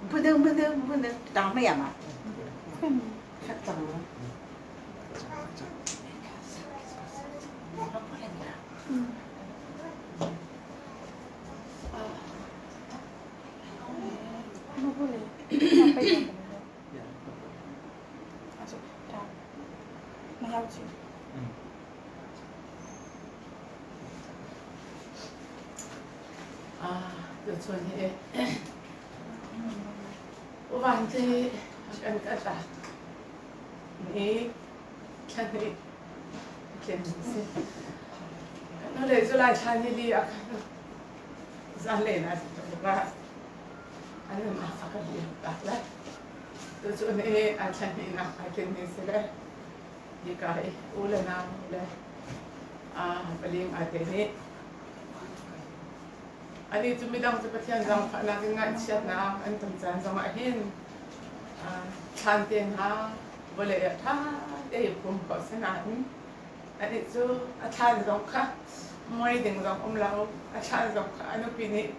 不能不能不能当面嘛， Tuchun hi uvan cu kan kal ni thla hnih tlin si. Hnulei cu Lai thla ni li ah khan zanlen ah ah an nunnak a kan liam tak lai. Tuchun hi a thla hnihnak ai tlin ni si le hika i u le nau le paling aa te nih Anih cu midang cu Pathian zaangfahnak in ngaihchiatnak an ton caan zongah hin thlan te hna vawlei ah ṭha tein phum ko si nain anih cu a thlan zong kha muai ding zong um lo, a thlan zong kha a nupi nih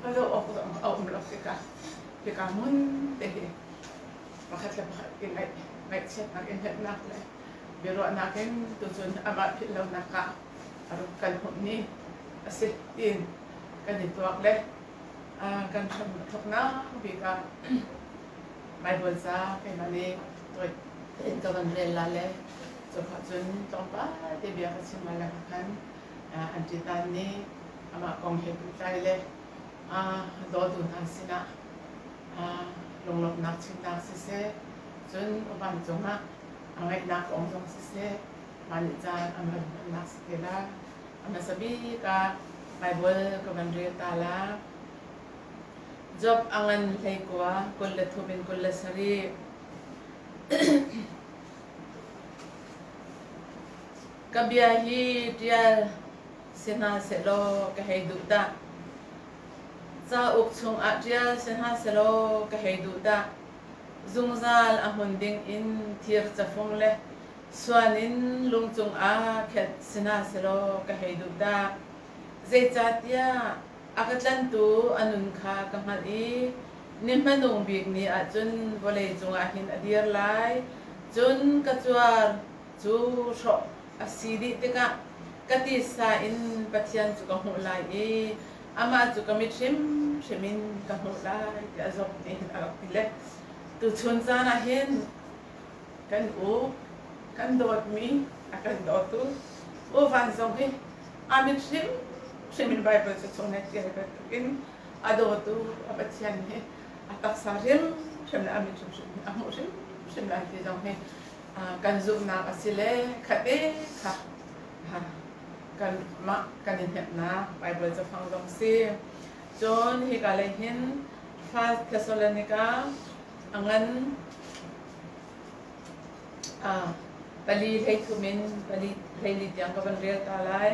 va zoh awk zong a um lo tikah hika hmun te hi pakhat le pakhat i ngaihchiatnak i hnemhnak le biaruahnak in tucun amah philh lonak ah a rak kan hmuhmi a si tiin kan i tuak le kan hram a thawknak bik ah Baibal ca keimah nih tawi tein ka van rel la le cuka cun tlawmpal te bia ka chim lai khan an ṭitan nih amah kong he pehtlai le dawtu hna sinah lunglawmhnak chimnak siseh cun vancung ah a ngaihnak kong zong siseh Mah nih caan an van hmannak si te la. A hmasa bik ah Baibal ka van rel ta la. Job a ngan 19, 23 in 27. Ka bia hi ṭial si hna sehlaw ka hei duh dah. Cauk chungah ṭial si hna sehlaw ka hei duh dah. Zungzal a hmun ding in thir cafung le Suan in lung cungah khenh si hna selaw ka hei duh dah. Zeicahtiah a ka tlantu a nun kha ka hngalh i ni hmanung bik ni ah cun vawlei cungah hin a dir lai. Cun ka cuar cu hrawh a si dih tikah ka titsa in Pathian cu ka hmuh lai i amah cu ka mit hrimhrim in ka hmuh lai tiah Job nih hin a rak ti le tuchun caan ah hin Kan u, kan dawtmi, a kan dawtu U Van zong hi a mit hrimhrim in Baibal cu chung na ṭial bantukin a dawtu a Pathian hi a taksa hrimhrim le a mit hrimhrim a hmuh hrimhrim lai ti zong hi kan zumhnak a si le khate kha kan mah kan i hnemhnak Baibal cafang zong si. Cun hika lei hin First Thessalonica a ngan Pali 13 in pali 14 tiang ka van rel ta lai.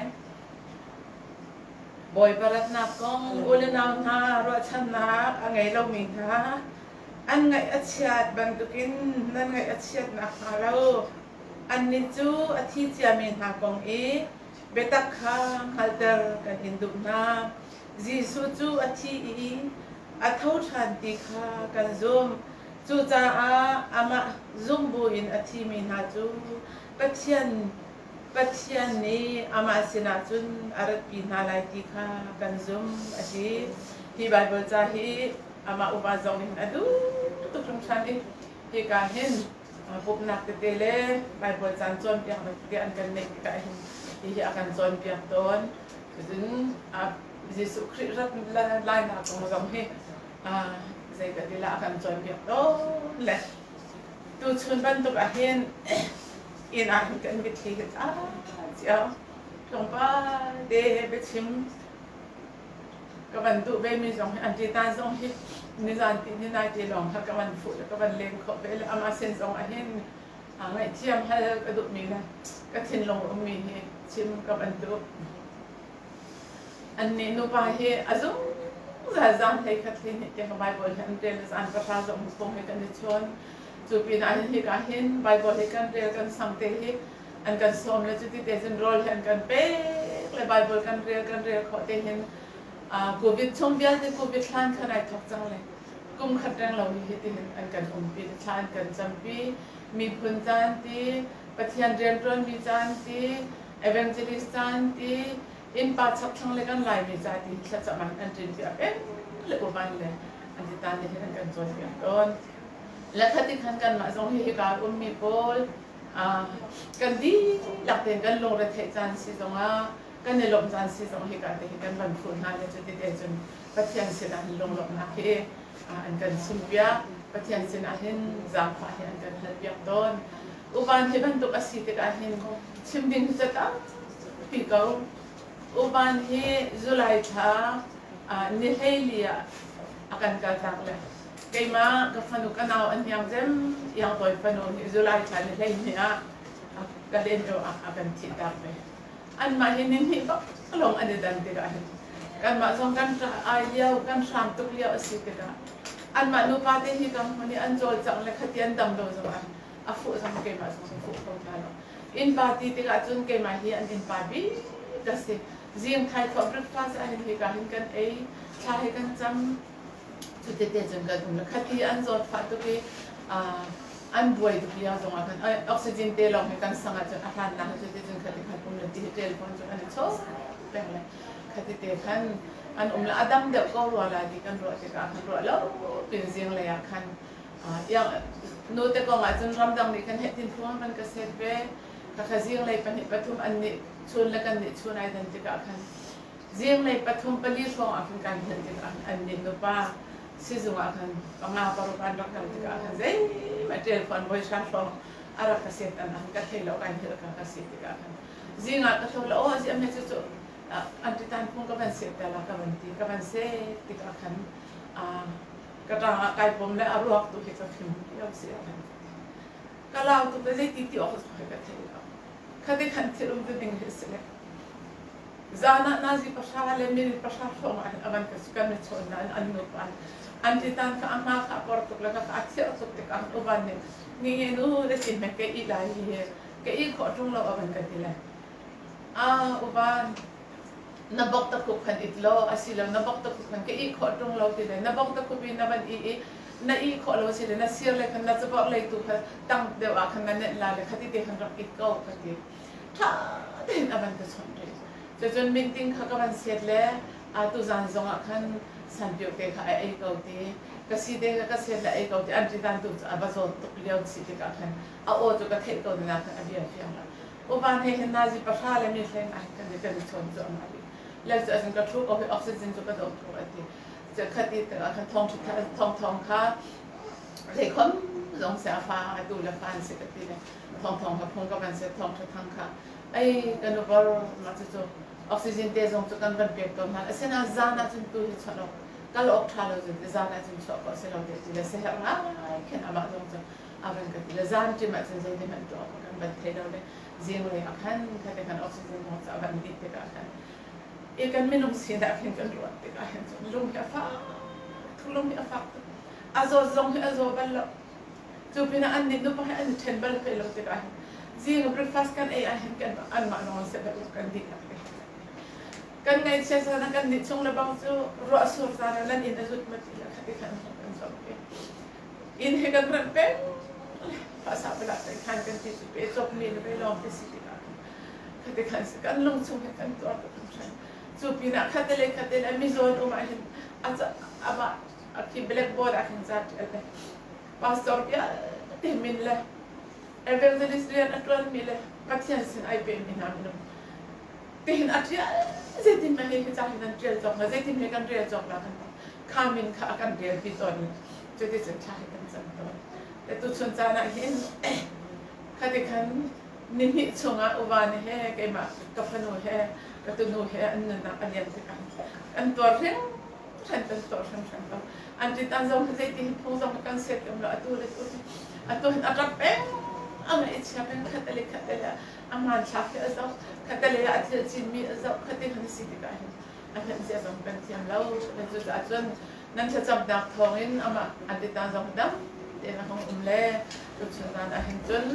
Bawipa ratnak kong u le nau hna ruahchannak a ngei lomi hna an ngaih a chiat bantukin nan ngaih a chiat nakhnga lo annih cu a thi ciami hna kong i biatak kha hngalhter kan in duh hna. Jesuh cu a thi i a tho ṭhan ti kha kan zumh. Cucaah amah zumh buin a thimi hna cu Pathian Pathian nih amah sinah cun a ratpi hna lai ti kha kan zumh a ti. Hi Baibal ca hi amah upa zong nih hin a duh tuk hringhran i hika hin pumhnak tete le Baibal caan cawnpiaknak tete an kan neih tikah hin hihi a kan cawnpiak tawn. Cun Jesuh Khrih rat lainak kong zong hi zei ka ti la a kan cawnpiak tawn le tuchun bantuk ah hin inn ah hin kan mitthli hi tla cio tlawmpal te biachim ka van duh ve mi zong hi an ṭitan zong hi nizan ti ni nai ti lawng kha ka van fuh le ka van len khawh ve le amah sin zong ah hin ngaihthiam hal ka duh mi le ka thinlung ummi hi chim ka van duh. Annih nupa hi a zungzal zan 11 hleihnih tiang Baibal hi an rel i zan 10 zong phung he kan i chawn. Cu pin ah hin hika hin Bible hi kan rel kan sang te hi an kan sawm le cuti te cun rawl hi an kan pek le Bible kan rel kan rel khawh te hin COVID chung vialte COVID hlan khan ai thawk cang le kum khat reng lo hi hiti hin an kan umpi thla an kan campi miphun caan ti Pathian rianṭuanmi caan ti evangelist caan ti innpa chakthlang le kan Laimi ca ti thlacam ah an ṭin piak peng le uvan le an ti tan le hin an kan cawnpiak tawn. Le khati khan kanmah zong hi hika ummi pawl kan dihlak tein kan lungre theih caan si zongah kan i lawmh caan si zong hika te hi kan van fuh hna le cuti te cun Pathian sinah hin lunglawmhnak hi an kan chimpiak. Pathian sinah hin zaangfah hi an kan halpiak tawn. Uvan hi bantuk a si tikah hin chim ding hi ca tampi ko. Uvan hi July thla ni 14 ah a kan kaltak le keimah ka fanu ka nau an hniang cem iang tawi fanu hi July thla ni 12 ah ka len ah a kan thih tak ve. Anmah hi nihnih bak lawng an i dan tikah hin kanmah zong kan ṭah ai lio kan hram tuk lio a si tikah anmah nupa te hi ka hmun i an cawlcangh le khati an dam lo zongah a fuh zong keimah zong ka fuh kho hna lo. Innpa ti tikah cun keimah hi an innpa bik ka si. Zing thaithawh breakfast ah hin hika hin kan ei, thla he kan cam. Cutete cun kan um le khati an zawtfah tuk i an buai tuk lio zongah khan oxygen te lawng hi kan sang ahcun a hlannak cu ti cun khati khan um le ti hi telephone cu an i chawh peng le khati te khan an um le a dam deuh ko rua la ti kan ruah tikah khan ruah lo pin zing lei ah khan nu te kong ah cun ramdang nih kan heh tin phuang kan ka set ve ka kha zing lei pahnih pathum an nih chun le kan nih chun ai dan tikah khan Zinglei pathum pali hrawng ah khan kan hmuh tikah an nih nupa sizung ah khan panga paruk an rak kal tikah khan zeihmanh ṭelphuan voi hra hrawng a rak ka set an ka thei lo kai hngilh ka ka si tikah khan zing ah ka tho la aw ziam he cu cu an titan phung ka van set te la ka van ti ka van set tikah khan ka ṭang ah kai pom le a ruak tu hi ka phim lio si khan ka lau tuk le zeiti ti awk ka thei lo khate khan thil um tu ding hi si le Zan ah nazi pahra le minute pahra hrawng ah hin a van ka kan i chawn nain an nupa an titan kha a hma kha a por tuk le ka a thirh tuk tikah uvan nih ngi nge nu na ti hme ka ih lai hi ka ih khawh ṭung lo a van ka ti le a uvan na bok ta khup khan it law asilo na bok ta khup khan ka ih khawh ṭung lo ti le na bok ta khup in na van ih i na ih khawh lo si le na sir le khan na caborh lei tu kha tang deuh ah khan na nenh la le khati te khan rak it ko ka ti. Ṭha tein a van ka chawnh rih. Cucun minting kha ka van set le tuzan zongah khan sanpio te kha a ei ko ti ka si te kha ka set le ei ko ti an ritan tu cu a va zawt tuk lio si tikah khan a aw cu ka theih ko na khan a bia fiang lo. Upa he hin nazi pahra le mi hleng ah kan kan i chawn cu amah rih. Le cu azin ka thu ko hi oxygen cu ka dawh thu a ti. Khat i tikah khan thong thong thong kha zeikhom zong se a fa atu le fa an si ka ti le thawngthawng kha phung ka van set thawng tha thang kha ei kan ubar mah cu cu oxygen te zong cu kan van pek ko hna asinain zan ah cun tu hi chuah lo kal awk tha lo cun zan ah cun chuah khawh si lo te ti le seher ngai khin amah zong cu a van ka ti le zan ṭim ah cun zeitin hmanh tuah awk kan van thei lo le zinglei ah khan khate khan oxygen zong cu a van dih tikah khan i kan minung sinak hin kan ruat tikah hin cun lung hi a fak lung hi a fak tuk a zawt zong hi a zaw bal lo Cu pinah an nih nupa he an i ṭhen bal hlei lo tikah hin zing breakfast kan ei ah hin kan anmah lawng seh kan dihlak te. Kan ngaihchia caan ah kan nih chung le bang cu ruah sur caan ah nan inn a zut ma ti le khati khan kan zong ke. Inn he kan remh peng phasa pala te khan kan ti cu pe cop mi le pe lawng te si tikah khati khan kan lung chung he kan tuar tuk hringhran. Cu pinah khate le khate le mizawn um ah hin amah a khi blackboard ah khin ca ṭial le pastor vialte min le evangelist rian a ṭuanmi le Pathian sin ai pemi hna minung tihin a ṭial zeitin mah hi ca hi nan ṭial cawk la zeitin he kan rel cawk la kan kha min kha a kan rel pi tawn i cuticun thla hi kan cam tawn te tuchun caan ah hin khati khan nihnih chungah uva ni he keimah ka fanu he ka tunu he an nunnak a liam tikah an tuar hring hran kan tuah hrimhrim ko. An tit an zong hi zeiti hi phung zong kan set um lo atu le tu atu hin a ṭap peng a ngaih chia peng khatale khatale a hmanthlak hi a zoh khatale a thil cinmi a zoh khati han si tikah hin a hlen zia zong kan thiam lo cucaah cun nan thlacamnak thawngin amah an tit an zong dam tein a hung um le tuchun zan ah hin cun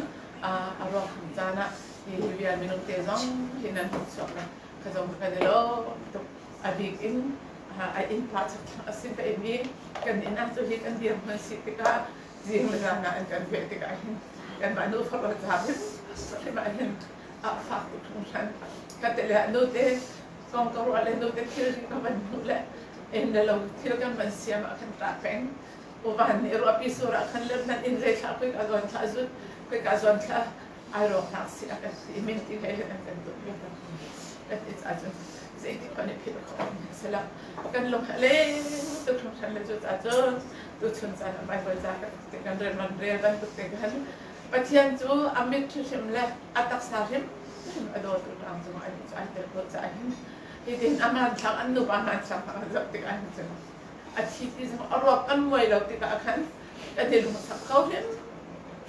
a ruak hung caan ah hi vial minung te zong hi nan hung chuak le ka zong kan i lawm tuk. A bik in a innpa chakthlang a si ve kan inn ah cu hi kan dirhmun si tikah zing le zan ah an kan veh tikah hin kanmah nu fapa ca hrim ah hin a fak tuk hringhran. Ka te le nu te kong ka ruah le nu te thil ka van hmuh le inn le lo thil kan van siam ah khan tah peng. Uvan nih ruahpi sur ah khan le nan inn zei thla khui ka zawn thla zut khui ka zawn thla ai rawk nak si a kan ti min ti he an kan tuah piak kan ti ca cun zeitik hmanh i philh khawh sila kan lung a leng tuk hringhran le cu ca cun tuchun caan ah Bible ca te kan rel man rel bantuk te khan Pathian cu a mit hrim le a taksa hrim a dawtu tlang cung an cu ai tel ko ca hin hitin a hmanthlak an nupa hmanthlak a zoh tikah hin cun a thi ti zong a ruak kan muai lo tikah khan kan i lungsak kho hrim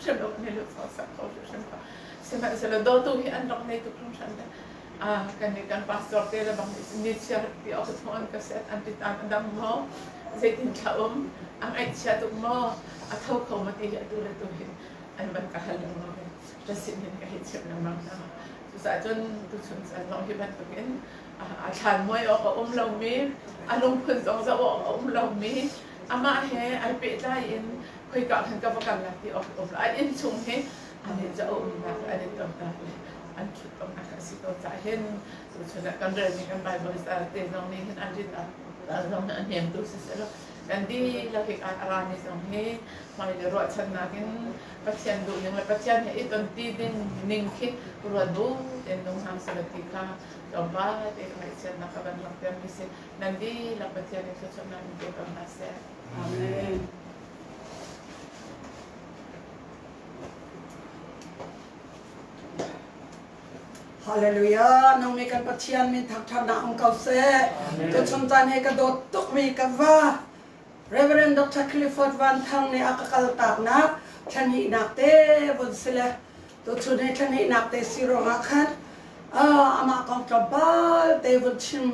hrim lo kan i lungsak kho hrim kho sihmanhsehlaw dawtu hi an rak nei tuk hringhran le kan nih kan pastor te le bang ni chiar ti awk thong an ka set an ti tan a dam maw zeitin thla um a ngaihchia tuk maw a tho kho ma ti hi atu le tu hin an van ka hal lengmang ka sin hin ka hei chimh lengmang hna. Cucaah cun tuchun caan zong hi bantukin a thlan muai awk a um lomi a lungphun zong zoh awk a um lomi amah he ai pehtlai in khoika khan ka va kal lai ti awk um lo. An inn chung hi an i zoh umnak an i tonnak le an ṭhut tonnak a si ko caah hin tuchun ah kan relmi kan Bible te zong nih hin an rit zong nih a hnemtu siseh kan dihlak hi a rami zong hi hmai le ruahchannak in Pathian duhning le Pathian he i tonti ding ning khi ruat bu tein nung hna seh ti kha tlawmpal te ka ngaihchiatnak ka van langhtermi si. Nan dihlak Pathian nih thluachuahnak in pe ko hna seh. Amen. Hallelujah. Nang mi kan Pathian min thangṭhatnak um ko seh. Tuchun caan he ka dawt tukmi ka va Reverend Dr. Clifford Van Thang nih a ka kaltaknak thlanihnak te vun si le tuchun he thlanihnak te si ruangah khan amah kong tlawmpal te vun chim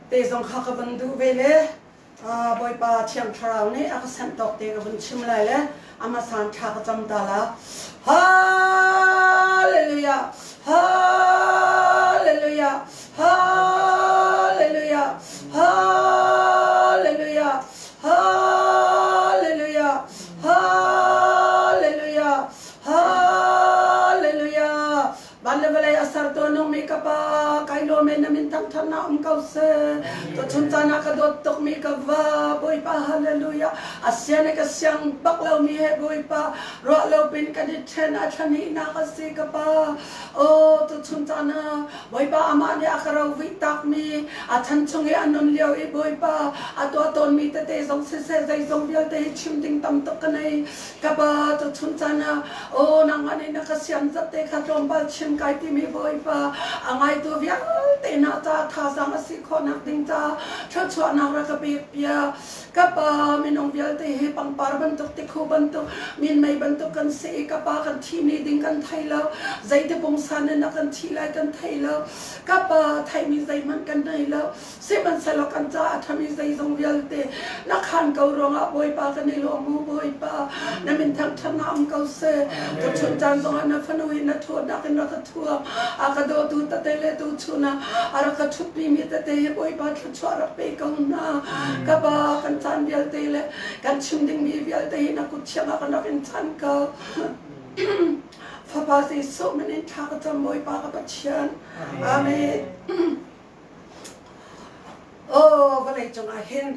te zong kha ka vun duh ve le Bawipa Thiang Thlarau nih a ka sanh tawk te ka vun chim lai le ama san thla ka cam ta la. Hallelujah! Hallelujah! Hallelujah! Hallelujah! Hallelujah! Hallelujah! Hallelujah! Van le vawlei a sertu a nungmi ka Pa, kai lawm e na min thangṭhatnak um ko seh. Tuchun caan ah ka dawt tukmi ka va, Bawipa hallelujah. A sian i ka siang bak lomi he Bawipa, ruah lo pin kan i ṭhen a thlanihnak a si ka Pa. Aw tuchun caan ah Bawipa amah nih a ka rovuih takmi, a chan chung i a nun lio i Bawipa a tuah tawnmi tete zong siseh zeizong vialte hi chim ding tam tuk ka nei. Ka Pa, tuchun caan ah aw nangmah nih na ka siam zat te kha tlawmpal chim kai timi Bawipa a ngaitu vialte hna ca thazaang a si khawhnak ding ca thluachuahnak rak ka pek piak. Ka Pa, minung vialte hi pangpar bantuk tikhu bantuk minmei bantuk kan si i ka Pa kan thimi ding kan thei lo. Zeiti pungsan in a kan thi lai kan thei lo. Ka Pa, theimi zeihmanh kan nei lo. Sihmanhsehlaw kan caah a ṭhami zeizong vialte na khaan ko ruangah Bawipa kan i lawm mu Bawipa na min thangṭhatnak um ko seh. Tuchun caan zongah na fanu hi na ṭhawnnak in rak ka thuam a ka dawtu tete le tuchun ah a rak ka ṭhutpimi tete hi Bawipa thluachuah rak pe ko hna. Ka Pa kan caan vialte le kan chim dingmi vialte hi na kut thiang ah kan rak in chan ko. Fapa Jesuh min in thla ka cam Bawipa ka Pathian. Amen. Aw, vawlei cungah hin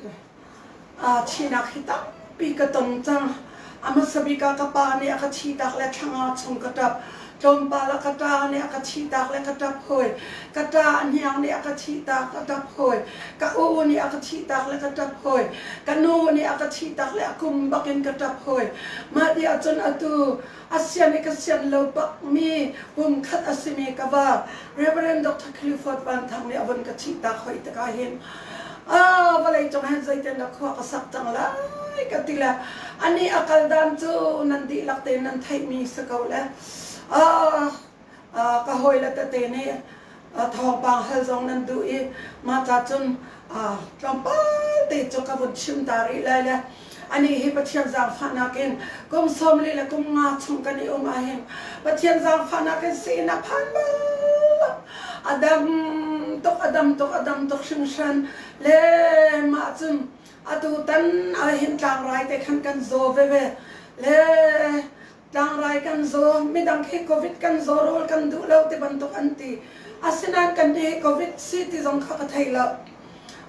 thihnak hi tampi ka tong cang. A hmasa bik ah ka pa nih a ka thihtak le thla chung ka ṭap. Tlawmpal ah ka ṭa nih a ka thihtak le ka ṭap hawi. Ka ṭa a hniang nih a ka thihtak ka ṭap hawi. Ka u nih a ka thihtak le ka ṭap hawi. Ka nu nih a ka thihtak le a kum bakin ka ṭap hawi. Mah ti ahcun atu a sian i ka sian lo bakmi pum khat a simi ka va Reverend Dr. Clifford Van Thang nih a vun ka thihtak hoi tikah hin ah vawlei cung hin zeitin dah khua ka sak cang lai ka ti le ani a kal dan cu nan dihlak tein nan theihmi si ko le ah ka hawi le tete nih thawngpang hal zong nan duh i mah ca cun tlawmpal te cu ka vun chim ta rih lai le. Anih hi Pathian zaangfahnak in kum 40 le kum nga chung kan i um ahhin Pathian zaangfahnak in siin a phan bal lo. A dam tuk, a dam tuk, a dam tuk hringhran. Le mah cun atu tan ahhin tlangrai te khan kan zaw veve. Le tlangrai kan zaw, midang khi COVID kan zaw rawl kan duh lo ti bantuk an ti. Asinain kan nih COVID si ti zong kha ka thei lo.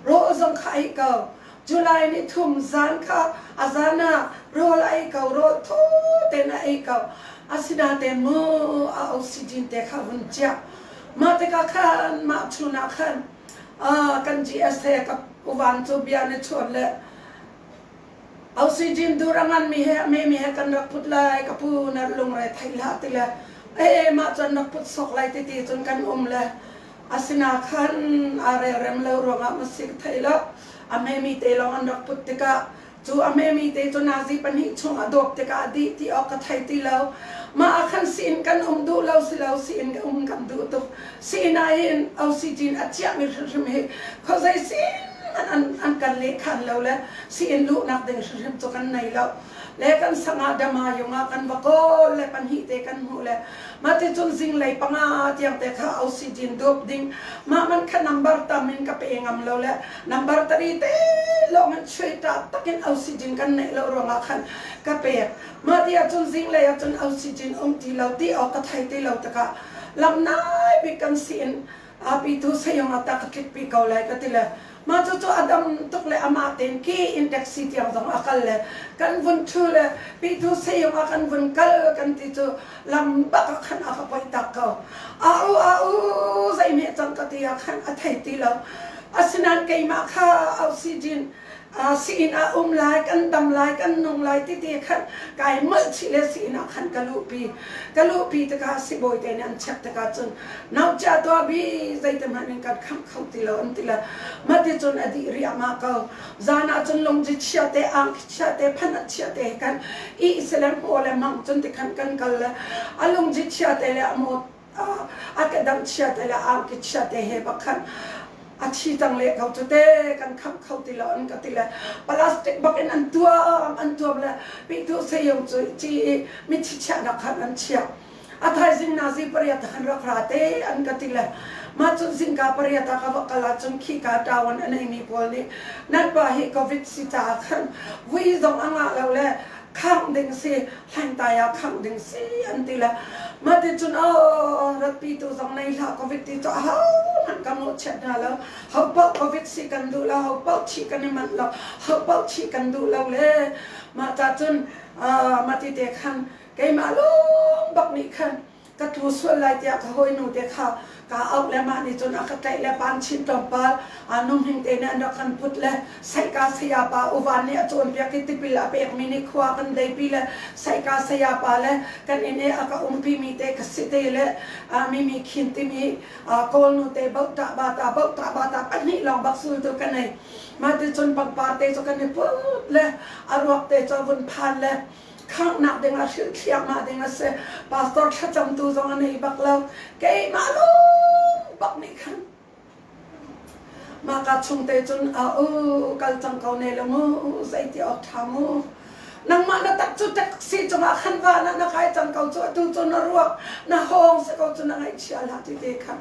Rawl zong kha ei ko. July ni thum zan kha a zan ah rawl a ei ko, rawl thaw tein a ei ko. Asinain mu a oxygen te kha vun chiah. Mah tikah khan mah chun ah khan kan GS he ka uvan cu bia na chuan le Oxygen dur a nganmi he a memi he kan rak put lai ka pu na lungre thei hlah ti le ee mah cun rak put sawk lai ti ti cun kan um le asina khan aa relrem lo ruangah ma si ka thei lo a hmemi te lawng an rak put tikah cu a hmemi te cu nazi pahnih chung a dawp tikah a dih ti awk ka thei ti lo mah ah khan siin kan um duh lo si lo siin um kan duh tuk siin ah hin oxygen a chiahmi hrimhrim hi khuazei sin an an kan lehkhan lo le siin luhnak ding hrimhrim cu kan nei lo le kan sangah dama yung ah kan va kawl le pahnih te kan hmuh le mah ti cun zinglei panga tiang te kha oxygen dup ding mah man kha number tam in ka pe ngam lo le number tari te lawng in chui ta takin oxygen kan neih lo ruangah khan ka pek mah ti ahcun zinglei ahcun oxygen um ti lo ti awk ka thei ti lo takah lam nai bik kan siin Api tu sayong ata ka tlik pi ko lai ka ti le mah cu cu a dam tuk le amah tein ki in taxi tiang zong a kal le kan vun thu le pi tu sayong a kan vun kal kan ti cu lam bak ah khan a ka poi tak ko au au zei hme cang ka ti ah khan a thei ti lo asinain keimah kha oxygen siin ah um lai kan dam lai kan nung lai ti ti khan kai molh chih le siin ah khan ka luhpi ka luhpi tikah sibawi te nih an check tikah cun nau chia tuah bi zeiti hmanh in kan khamh kho ti lo an ti le mati cun a dih riahmah ko zan ah cun lungji chia te angki chia te phanat chia te kan i selem haw le mang cun ti khan kan kal le a lungji chia te le a maw a kedang chia te le angki chia te he bak khan a thi cang le ko cu te kan khamh kho ti lo an ka ti le plastic bak in an tuam an tuam le pitu sayong cu ci i mithi chiahnak khan an chiah a thaizing nazi pariat khan rak ra te an ka ti le mah cun zingka pariat ah ka va kal ahcun khika tawan a neimi pawl nih nan pa hi covid si caah khan vui zong a ngah lo le khangh ding si hlengtai ah khangh ding si an ti le mah ti cun oh ratpi tu zong nei hlah covid ti cu ho hmanh ka mawhchiat hna lo ho paoh covid si kan duh lo ho paoh thih kan i manh lo ho paoh thih kan duh lo le mah ca cun mah ti te khan keimah lawng bak nih khan ka tlu sual lai tiah ka hawinu te kha ka auh le mah nih cun a ka tlaih le pan chin tlawmpal nuhming te nih an rak kan put le saihka sayapa uvan nih a cawnpiak i tipil a pekmi nih khua kan deipi le saihka sayapa le kan inn i a ka umpi mi te ka si te le mimi khin timi kawlnu te bauh ba ta bauh ba ta pahnih lawng bak sultu ka nei mah ti cun pangpar te cu kan i put le a ruak te cu a vun phan le khanghnak ding ah hrilh thliahmah ding a si pastor thlacamtu zong a nei bak lo keimah lung bak nih khan mah ka chung te cun a u kal cang ko ne lo mu zeiti awk ṭha mu nangmah na tak cu taxi cungah khan va na na kai cang ko cu atu cu na ruak na hawng si ko cu na ngaihchia hlah ti te kha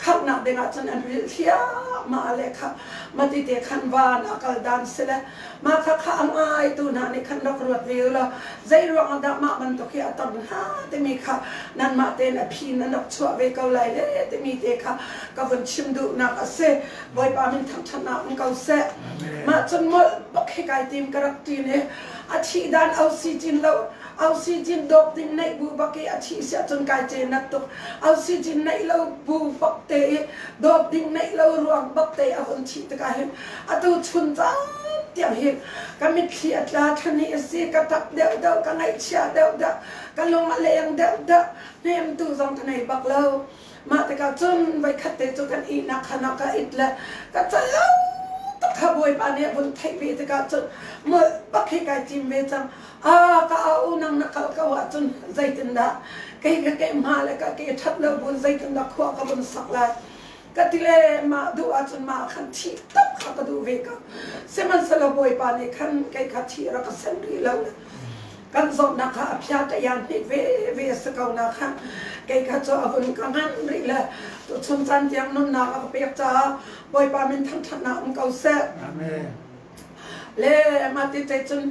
khamhnak ding ah cun an rilh thliahmah le kha mati te khan van a kal dan si le Mah kha kha a ngaitu hna nih khan rak ruat ve u law zei ruangah dah mah bantuk hi a ton hnga timi kha nanmah tein a phi nan rak chuah ve ko lai le timi te kha ka vun chim duhnak a si. Bawipa min thangṭhatnak um ko seh. Mah cun molh bak hi kai tim ka rak ṭin i a thih dan oxygen lo oxygen dawp ding neih bu bak i a thih siah cun kai ce nat tuk oxygen neih lo bu bak te i dawp ding neih lo ruang bak te a vun thih tikah hin Atu chun caan tiang hi ka mitthli a tla ṭhan hi a si. Ka ṭap deuhdeuh, ka ngaihchia deuhdeuh, ka lung a leng deuhdeuh. Hnemtu zong ka nei bak lo. Mah tikah cun voikhat te cu kan ihnak khan ah ka it le ka cal lo tuk kha Bawipa nih a vun theih ve tikah cun molh bak hi kai tim ve cang. Ah, ka au nang na kal ko ahcun zeitindah kei ka kehma le ka ke ṭhat lo bun zeitindah khua ka vun sak lai. Ka ti le mah duh ahcun mah khan thih tak kha ka duh ve ko. Sihmanhsehlaw Bawipa nih khan kei kha thi rak ka sen rih lo. Kan zawtnak kha a phia ṭayan hnik ve ve a si ko na kha kei kha cu a vun ka nganh rih le tuchun caan tiang nunnak a ka pek caah Bawipa min thangṭhatnak um ko seh. Amen. Le mah ti te cun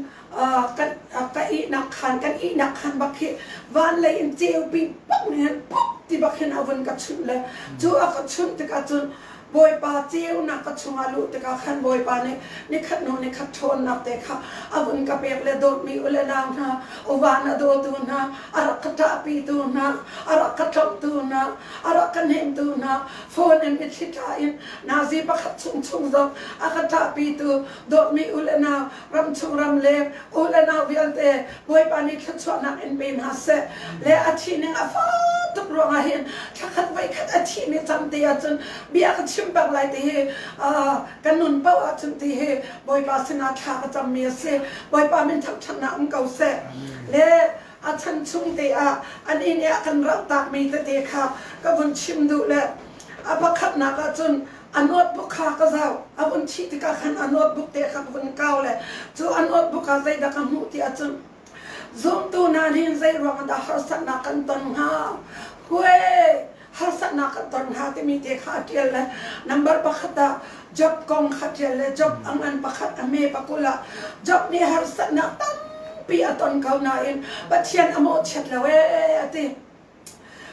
kan ka ihnak khan kan ihnak khan bak hi van lei in ceupi bak hin puk ti bak hin a vun ka chunh le cu a ka chunh tikah cun Bawipa ceunak ka chungah luh tikah khan Bawipa nih nikhat hnu nikhat ṭhawnnak te kha a vun ka pek le dawtmi u le nau hna, uvan a dawtu hna, a rak ka ṭahpitu hna, a rak ka tlawmhtu hna, a rak ka hnemtu hna, phone in mitthli ṭha in nazi pakhat chung chung zong a ka ṭahpitu dawtmi u le nau, ramchung ramleng u le nau vialte Bawipa nih thluachuahnak in pe hna seh. Le a thi ning a fak tuk ruangah hin thlakhat voikhat a thi mi cang te ahcun bia ka chim bak lai ti hi ka nun paoh ahcun ti hi Bawipa sinah thla ka cammi a si. Bawipa min thangṭhatnak um ko seh. Le a chan chung te ah an inn i a kan rauhtakmi tete kha ka vun chim duh le a pakhatnak ahcun a notebook kha ka zoh a vun thih tikah khan a notebook te kha ka vun kau le cu a notebook ah zeidah ka hmuh ti ahcun zumtu hna nih zei ruang dah harsatnak kan ton hnga hue harsatnak kan ton hnga timi te kha a ṭial le number pakhat ah job kong kha ṭial le job a ngan pakhat a hme pakul ah job nih harsatnak tampi a ton ko nain Pathian a mawhchiat lo ee a ti.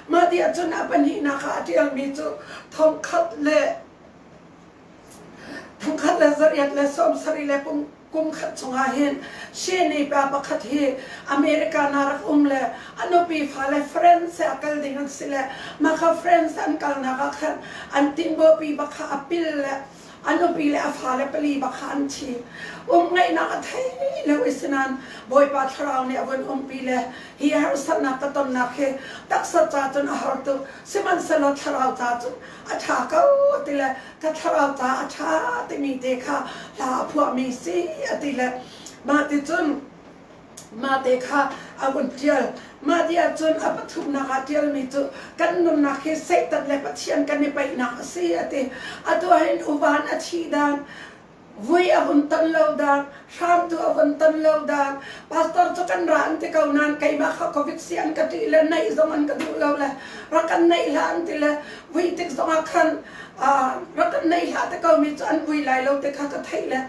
Mah ti ahcun a pahnihnak ah a ṭialmi cu 1870 le kum khat chungah hin Sheni pa pakhat hi America na rak um le a nupi fale France a kal ding an si le mah kha France an kalnak ah khan an tinbaw bak kha a pil le a nupi le a fale pali bak kha an thi. Um ngaihnak a thei lo i sinan Bawipa thlarau nih a vun umpi le hi harsatnak ka tonnak hi taksa ca cun a har tuk sihmanhsehlaw thlarau ca cun a ṭha ko ti le ka thlarau ca a ṭha timi te kha hla a phuahmi si a ti le mah ti cun mah te kha a vun ṭial. Mah ti ahcun a pathumnak ah ṭialmi cu kan nunnak hi Satan le Pathian kan i paihnak a si a ti. Atu ahhin uvan a thih dan, vui a vun ton lo dan, hramtu a vun ton lo dan, pastor cu kan ra an ti ko nain keimah kha covid si an ka ṭih le naih zong an ka duh lo le rak kan naih hlah an ti le vui tik zongah khan rak kan naih hlah ti komi cu an vui lai lo ti kha ka theih le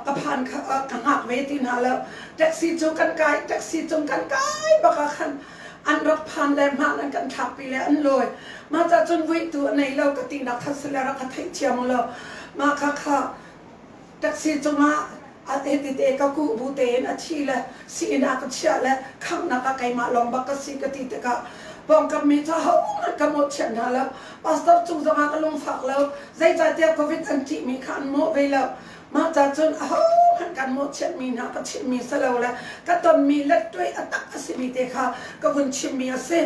ka phan kha ka hngak ve ti hna lo taxi cu kan kai taxi cung kan kai bak ah khan an rak phan le hmaan an kan thlakpi le an lawi mah ca cun vuitu a nei lo ka tinak kha sile rak ka theih thiam lo mah kha kha taxi cungah a te te ka kuh bu tein a thi le siin a ka chiah le khanghnak ah keimah lawng bak ka si ka ti tikah pawngkam mi cu hohmanh ka mawhchiat hna lo pastor cung zongah ka lungfak lo zeicahtiah covid an ṭihmi kha an mawh ve lo mah ca cun ahohmanh kan mawhchiatmi hna ka chimmi si lo le ka tonmi lettuai a tak a simi te kha ka vun chimmi a si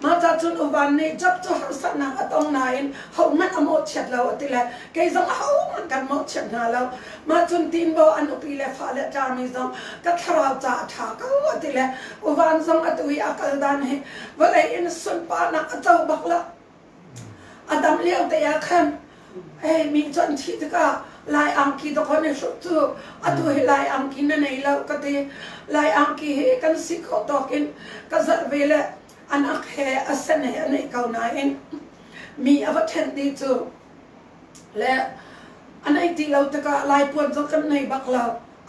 mah ca cun uvan nih Job cu harsatnak a tong nain hohmanh a mawhchiat lo a ti le kei zong ahohmanh kan mawhchiat hna lo mah cun tinbaw an upi le fale a ṭami zong ka thlarau ca a ṭha ko a ti le uvan zong atu i a kal dan hi vawlei in sunparnak a co bak lo a dam lio te ah khan hei mi cu an thih tikah lai angki dawkaw na hruk cu atu hi lai angki na nei lo ka ti lai angki hi kan si khawh tawk in ka zalh ve le an ak he a sen he a neih ko nain mi a va ṭhen ti cu le a nei ti lo tikah lai puan zong kan nei bak lo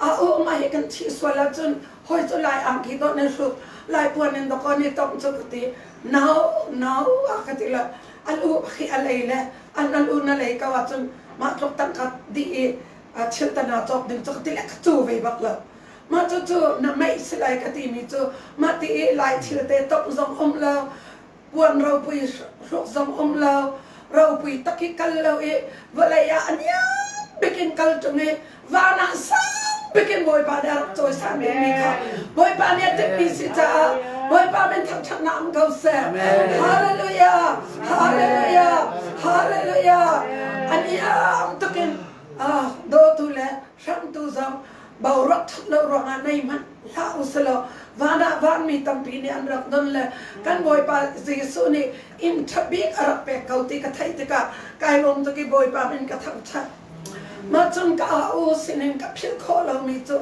a um a hi kan thih sual ahcun hoi cu lai angki dawh na hruk lai puan in dawkaw ni tong cu ka ti no no a ka ti lo an u khi a lei le an an u na lei ko ahcun mah tluk tangka dih i thil tana cawk ding cu ka ti le ka cu ve bak lo mah cu cu na meih si lai ka ti mi cu mah ti i lai thil te tong zong um lo puan ropui hruk zong um lo ropui tak i kal lo i vawlei ah a niam bik in kal ṭung i van ah sang bik in Bawipa nih a rak cawisan dingmi kha Bawipa nih a timhmi si caah Bawipa min thangṭhatnak um ko seh. Hallelujah! Hallelujah! Hallelujah! A niam tuk in dawtu le hramtu zong boruak ṭhat lo ruangah nei hmanh hlah u selaw van ah vanmi tampi nih an rak don le kan Bawipa Jesuh nih inn ṭha bik a rak pek ko ti ka theih tikah kai lawm tuk i Bawipa min ka thangṭhat. Mah cun ka au sinin ka philh khawh lomi cu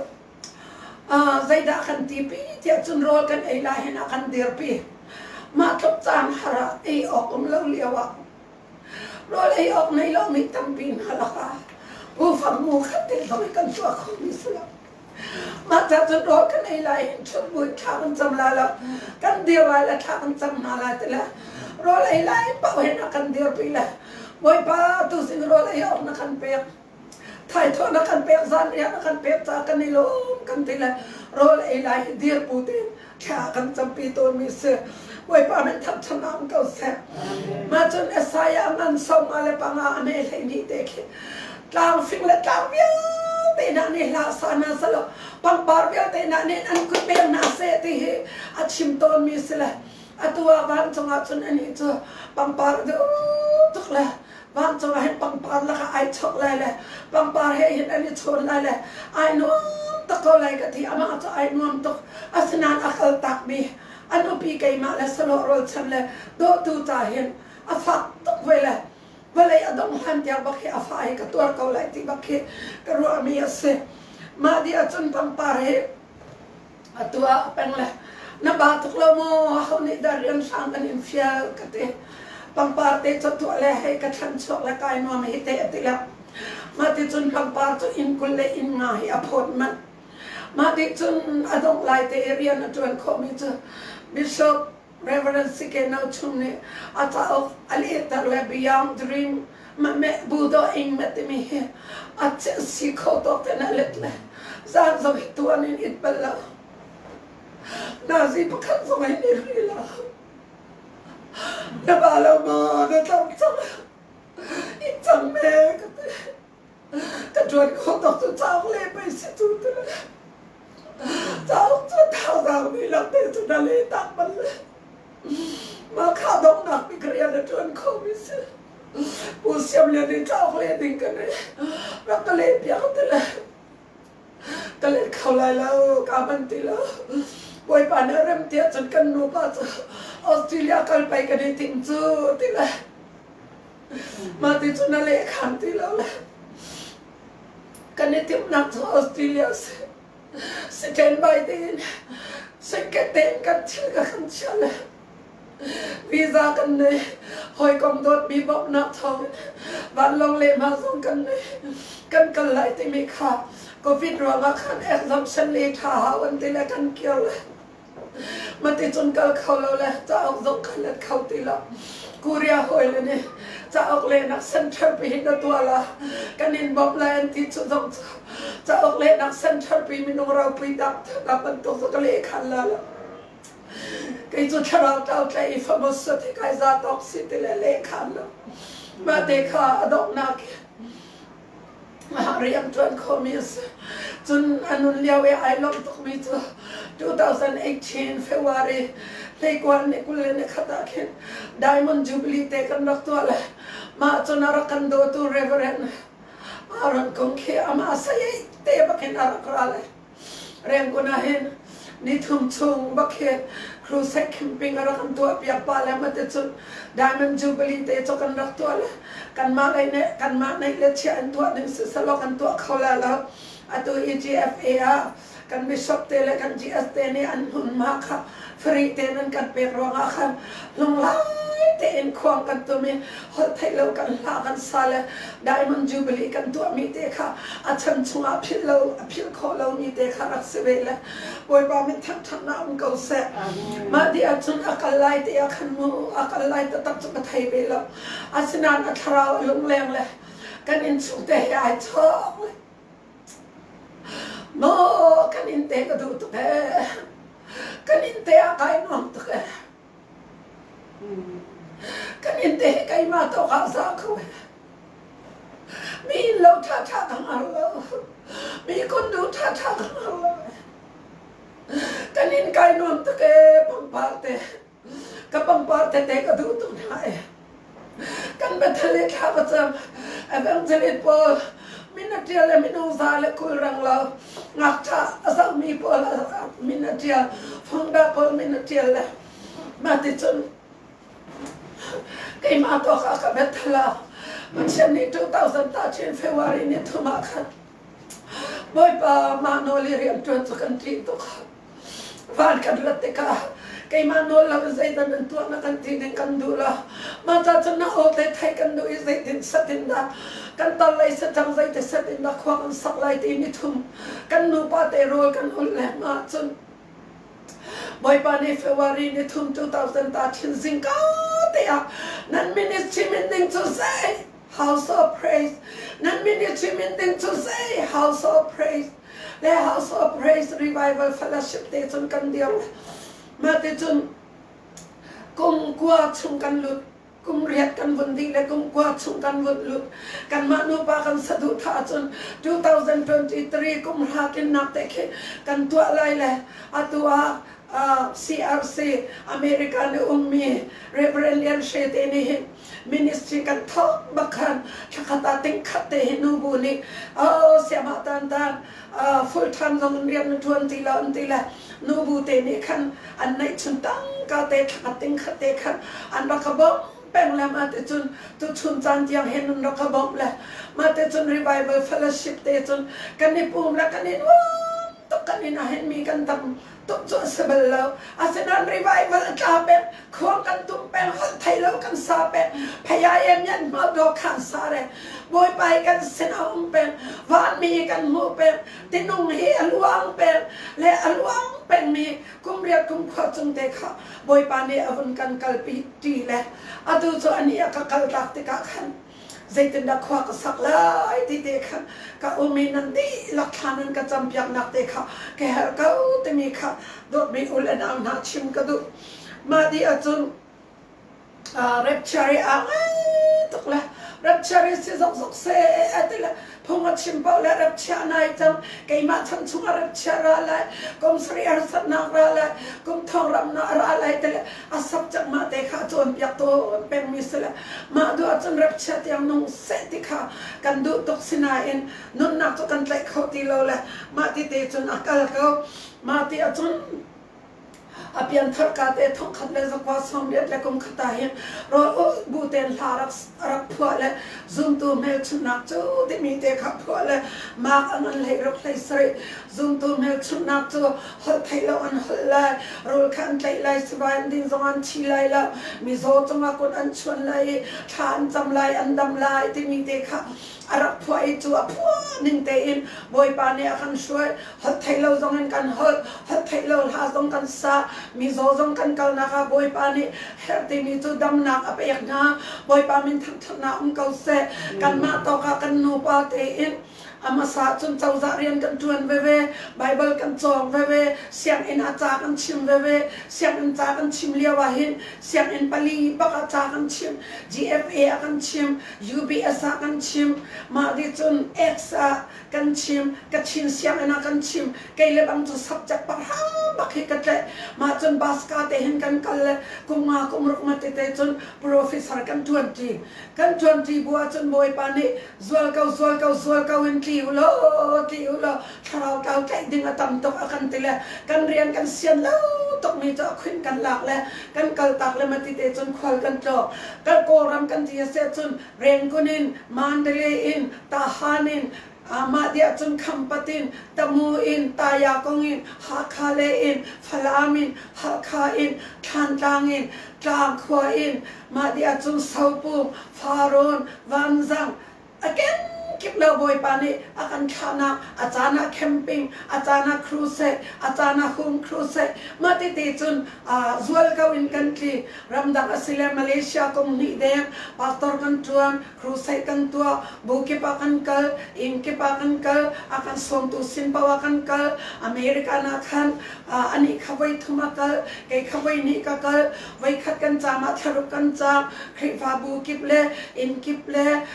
zeidah kan tipi tiah cun rawl kan ei lai hin a kan dirpi. Mah tluk caan har ah ei awk um lo lio ah rawl ei awk nei lomi tampi hna lakah bufang mu khat te zong hi kan tuah khomi si lo. Mah ca cun rawl kan ei lai hin chun buin thla kan cam lai lo. Kan dir lai le thla kan cam hna lai ti le rawl ei lai paoh hin a kan dirpi le Bawipa tuzing rawl ei awk na kan pek. Thaithawh na kan pek, zanriah na kan pek caah kan i lawm kan ti le rawl ei lai hi dir bu tein thla kan campi tawnmi si. Bawipa min thangṭhat am ko seh. Mah cun Isaiah ngan 55 a me 12 te khi tlang fing le tlang vialte hna nih hla sa hna selaw pangpar vialte hna nih an kut beng hna seh ti hi a chim tawnmi si le atu ah vancung ah cun anih cu pangpar duh tuk le vancung ah hin pangpar lakah ai chok lai le pangpar he hin an i chawn lai le ai nuam tuk ko lai ka ti amah cu ai nuam tuk asinain a kal takmi a nupi keimah le salawh rawlchan le dawtu ca hin a fak tuk ve le vawlei a dongh hlan tiang bak hi a fa hi ka tuar ko lai ti bak khi ka ruahmi a si mah dih ahcun pangpar hi atu ah peng le na ba tuk lo maw ho nih dah rian hrang kan in fial ka ti pangpar te cu tuah le hei ka thlan chuak le kai nuam hi te a ti le mah ti cun pangpar cu inn 20 le inn nga hi a phawt manh mah ti cun a dongh lai te i rian a ṭuan khawhmi cu Bishop Reverend C.K. No Chung nih a cauk a lehter le Beyond Dream meh bu do ing ma timi hi a si kho tawk ten a let le zan zong hi tuan in it bal lo nazi pakhat zong hin i ri lo na ba lo ma na tlam cang i cang me ka ti Ka ṭuan khawh tawk cu cauk le pei si cu ti le cauk cu thazaang dihlak te cu na le tak bal le mah kha donghnak bik rian a ṭuan khomi si. Pu Siam Lian nih cauk le ding ka nei rak ka leh piak ti le ka let kho lai lo ka man ti lo. Bawipa nih a rem tiah cun kan nupa cu Australia kal pei kan i ting cu ti le Mah ti cun a lehkhan ti lo le kan i timhnak cu Australia si. Stand by tein second tein kan thil ka kan chia le visa kan nei hawikom dawtmi bawmhnak thawngin vanlawng lehhmah zong kan nei kan kal lai timi kha COVID ruangah khan exemption le ṭha hau an ti le kan kir le Mati cun kal kho lo le cauk zong kha let kho ti lo. Korea hawi le nih cauk lehnak center pi hin na tuah la kan in bawmh lai an ti cu zong cu cauk lehnak center pi minung ropui tak tak bantuk cu ka leh khan la lo. Kei cu thlarau tlau tlai i famous te kai za tawk si ti le leh khan lo. Mah te kha a donghnak rian ṭuan khomi a si. Cun a nun lio i ai lawmh tukmi cu 2018 February hleikual ni 21 ah khin Diamond Jubilee te kan rak tuah le mah cun a rak kan dawtu Reverend Aaron Kung khi amah sayei te bakin a rak ra le Rangoon ah hin nithum chung bak hi crusade camping a rak kan tuah piak pa le mate cun Diamond Jubilee te cu kan rak tuah le kanmah lei nih kanmah neih le chiah in tuah ding si selaw kan tuah kho lai lo. Atu EGFA ah kan bishop te le kan GS te nih an hmunhma kha free tein an kan pek ruangah khan lunglai tein khuang kan tum i holh theih lo kan hla kan sa le Diamond Jubilee kan tuahmi te kha a chan chungah philh lo a philh khawh lomi te kha rak si ve le Bawipa min thangṭhatnak um ko seh. Mah ti ahcun a kal lai te ah khan mu a kal lai taktak cu ka thei ve lo. Asinain a thlarau a lungleng le kan innchung te he ai chawk le Maw kan inn te ka duh tuk ee. Kan inn te ah kai nuam tuk ee. Kan inn te hi keimah tawk ah za kho ee. Mi inn lo ṭhaṭha ka hngal lo. Mi kundu ṭhaṭha ka hngal lo. Kan inn kai nuam tuk ee pangpar te. Ka pangpar tete ka duh tuk hna ee. Kan Bethel i thla ka cam. Evangelist pawl min a ṭial le minung za le 20 reng lo. Ngakṭha a zohmi pawl min a ṭial. Fangda pawl min a ṭial le mah ti cun keimah tawk ah ka Bethel ah. Pathian nih 2013 February ni thum ah khan Bawipa mah nawl i rianṭuan cu kan ṭih tuk. Van kan rat tikah keimah nawl lo in zeidah nan tuah na kan ti ding kan duh lo. Mah ca cun na aw te theih kan duh i zeitin set in dah kan tal lei saṭang zeiti set in dah khua kan sak lai ti ni thum kan nupa te rawl kan ulh lengmah ahcun Bawipa nih February ni thum 2013 zingka te ah nan ministry min ding cu zei House of Praise nan ministry min ding cu zei House of Praise le House of Praise Revival Fellowship te cun kan dir mah ti cun kum kua chung kan lut kum riat kan vun dih le kum kua chung kan vun lut kanmah nupa kan saduhthah ahcun 2023 kum hra tlinnak te khi kan tuah lai le atu ah CRC America nih ummi Reverend Lian She te nih hin ministry kan thawk bak khan thlakhat ah tingkhat te hi nubu nih oh siamah tan tan full time zong in rian na ṭuan ti lo an ti le nubu te nih khan an neih chun tangka te thlakhat tingkhat te khan an rak ka bawmh peng le mah te cun tuchun caan tiang hin an rak ka bawmh le mah te cun revival fellowship te cun kan i pum le kan i nuam tuk kan in ah hin mi kan tam tuk cu a si bal lo. Asinain revival a tla peng, khuang kan tum peng, holh thei lo kan sa peng, phaya em yan hma do khan sa re. Bawipa hi kan sin a um peng, vanmi hi kan hmuh peng, tinung hi a luang peng, le a luang peng mi kum riat kum khua cung te kha Bawipa nih a vun kan kalpi ti le atu cu ani a ka kaltak tikah khan zeitindah khua ka sak lai ti te kha ka um i nan dihlak thla nan ka campiaknak te kha ka herh ko timi kha dawtmi u le nau hna chim ka duh. Mah dih ahcun rapture i aa ngai tuk le rapture i si zokzok seh a ti le phung a chim paoh le rapchia nai cang keimah chan chungah rapchia ra lai kum sarih harsatnak ra lai kum thong ramnak ra lai ti le a sap cang mah te kha a cawnpiak tawn pengmi si le mah duh ahcun rapchia tiang nung seh ti kha kan duh tuk sinain nunnak cu kan tlaih kho ti lo le mah ti te cun a kal ko mah ti ahcun A pianthar ka te thongkhat le zakua sawmriat le kum khat ah hin rawl ulh bu tein hla rak rak phuah le zumtu hmelchunhnak cu timi te kha phuah le mark an an hlei ruk hlei sarih zumtu hmelchunhnak cu holh theih lo an holh lai rul kha an tlaih lai sivai an din zong an thi lai lo mizaw cungah kut an chuan lai i thla an cam lai an dam lai timi te kha a rak phuah i cu a phuah ning tein Bawipa nih a kan hruai holh theih lo zong in kan holh holh theih lo hla zong kan sa mizaw zong kan kalnak ah Bawipa nih herh timi cu damnak a pek hna Bawipa min thangṭhatnak um ko seh kanmah tawk ah kan nupa tein a hmasa cun cozah rian kan ṭuan veve Baibal kan cawng veve sianginn ah ca kan chim veve sianginn ca kan chim lio ah hin sianginn pali bak ah ca kan chim GFA ah kan chim UBS ah kan chim mah di cun X ah kan chim Kachin sianginn ah kan chim kei le bang cu subject pahra bak hi ka tlaih mah cun baska te hin kan kal le kum nga kum ruk ma tete cun professor kan ṭuan ṭi kan ṭuan ṭi bu ahcun Bawipa nih zual ko zual ko zual ko in tli u law tli u law thlarau tlau tlaih ding a tam tuk a kan ti le kan rian kan sian lo tuk mi cu a khuin kan lak le kan kal tak le ma tite cun khual kan tlawk kan Kawlram kan ti a si ahcun Rangoon in Mandalay in Tahan in Mah dih ahcun Khampat in, Tamu in, Tayakong in, Hakha le in, Falam in, Halkha in, Thlantlang in, Tlangkhua in, mah dih ahcun Sopum, Farrawn, Vanzang, a kenkip lo Bawipa nih a kan thlahnak, a caan ah camping, a caan ah crusade, a caan ah home crusade, mah tete cun zual ko in kan tli. Ramdang a si le Malaysia kum hnih deng pastor kan ṭuan, crusade kan tuah, bu kip ah kan kal, inn kip ah kan kal, a kan sawmtu sin paoh ah kan kal. American ah khan anih kha voi thum a kal, kei kha voi hnih ka kal, voi khat kan caam ah thlaruk kan caam, Khrihfabu kip le inn kip le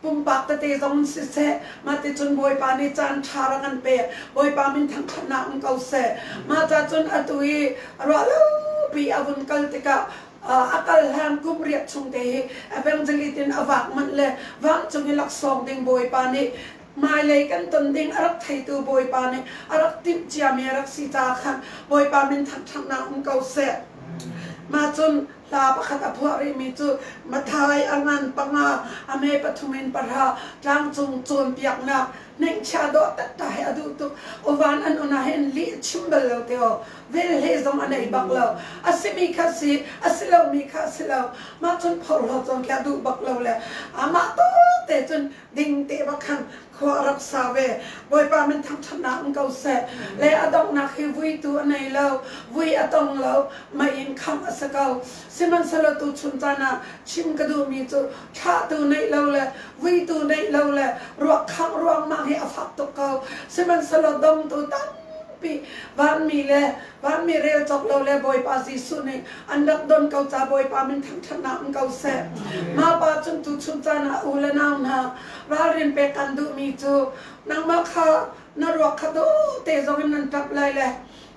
pumpak tete zong siseh mah ticun Bawipa nih caan ṭha rak kan pek Bawipa min thangṭhatnak um ko seh mah ca cun atu i ruah lopi a vun kal tikah a kal hlan kum riat chung te hi evangelist in a vak manh le vancung i laksawng ding Bawipa nih hmailei kan ton ding a rak theitu Bawipa nih a rak timh ciami a rak si caah khan Bawipa min thangṭhatnak um ko seh mah cun. Hla pakhat a phuah rihmi cu Matthai a ngan panga a me pathum in pahra tlangcung cawnpiaknak hneihchia dawh takta he a duh tuk. Uvan an un ah hin lih a chim bal lo te aw. Velhle zong a nei bak lo. A simi kha si, a si lomi kha a si lo. Mah cun phorhlawt zong khi a duh bak lo le amah tawk te cun ding te bak khan khua a rak sa ve. Bawipa min thangṭhatnak um ko seh. Le a donghnak hi vuitu a nei lo, vui a tong lo, mei in khangh a si ko. Sihmanhsehlaw tuchun caan ah chim ka duhmi cu thlahtu neih lo le vuitu neih lo le ruak khangh ruangmang hi a fak tuk ko. Sihmanhsehlaw dongtu tampi vanmi le vanmi rel cawk lo le Bawipa Jesuh nih an rak don ko ca Bawipa min thangṭhatnak um ko seh. Mah pa cun tuchun caan ah u le nau hna ralrin pek kan duhmi cu nangmah kha na ruak kha dawh te zong in nan ṭap lai le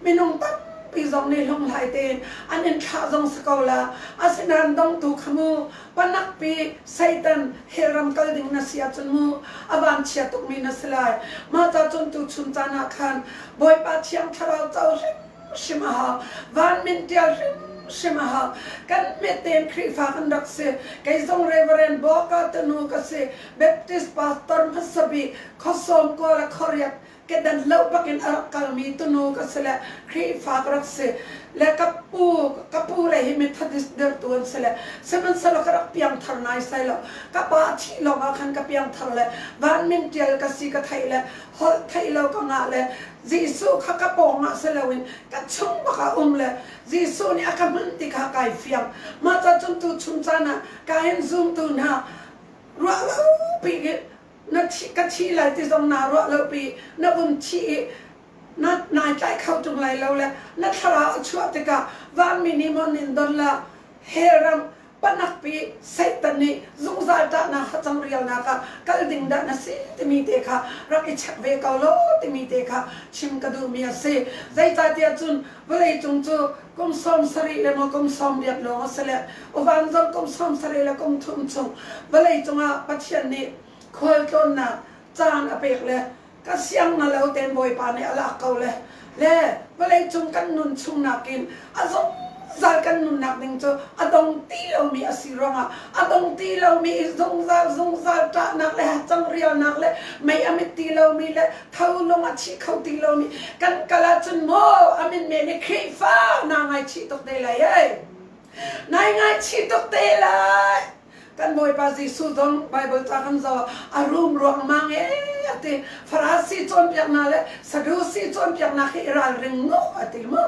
minung tampi zong nih hlunghlai tein an in thlah zong si ko la. Asinain dongtu kha mu panakpi Satan hell ram kal ding na si ahcun mu a vanchia tukmi na si lai. Mah ca cun tuchun caan ah khan Bawipa Thiang Thlarau co hrimhrim a hau. Van min ṭial hrimhrim a hau. Kan hmet tein Khrihfa kan rak si. Kei zong Reverend Boka tunu ka si. Baptist pastor hmasa bik khuasawm kua le khuariat kedan lo bakin a rak kalmi tunu ka si le Khrihfa ka rak si. Le ka pu ka pu le hi Methodist dirtu an si le sihmanhsehlaw ka rak piangthar naisai lo. Ka pa thih lawng ah khan ka piangthar le van min ṭial ka si ka theih le holh theih lo ka ngah le Jesuh kha ka pawng ah si loin ka chung bak ah um le Jesuh nih a ka hman ti kha kai fiang. Mah ca cun tu chung caan ah ka hin zumtu hna ruah lo pi na thi ka thi lai ti zong naa ruah lo pi na vun thi i na nai tlai kho tung lai lo le na thlarau a chuah tikah vanmi nih maw nin don la hell ram panakpi Satan nih zungzal ṭahnak hacang rialnak ah kal ding dah na si timi te kha rak i check ve ko law timi te kha chim ka duhmi a si. Zeicahtiah cun vawleicung cu kum 70 le maw kum 80 lawng a si le uvan zong kum 70 le kum thum chung vawleicung ah Pathian nih khualtlawnnak caan a pek le ka siang na lo ten Bawipa nih a lak ko le le vawleicung kan nun chung nakin a zungzal kan nunnak ding cu a dong ti lomi a si ruangah a dong ti lomi zungzal zungzal ṭahnak le hacang rialnak le mei a mit ti lomi le tho lung a thi kho ti lomi kan kal ahcun maw a min men i Khrihfa naa ngaichih tuk te lai ei nai ngaichih tuk te lai Kan Bawipa Jesuh zong Baibal ca kan zoh a rum ruangmang e a ti. Farasi cawnpiaknak le Sadusi cawnpiaknak hi i ralring mu a ti mu.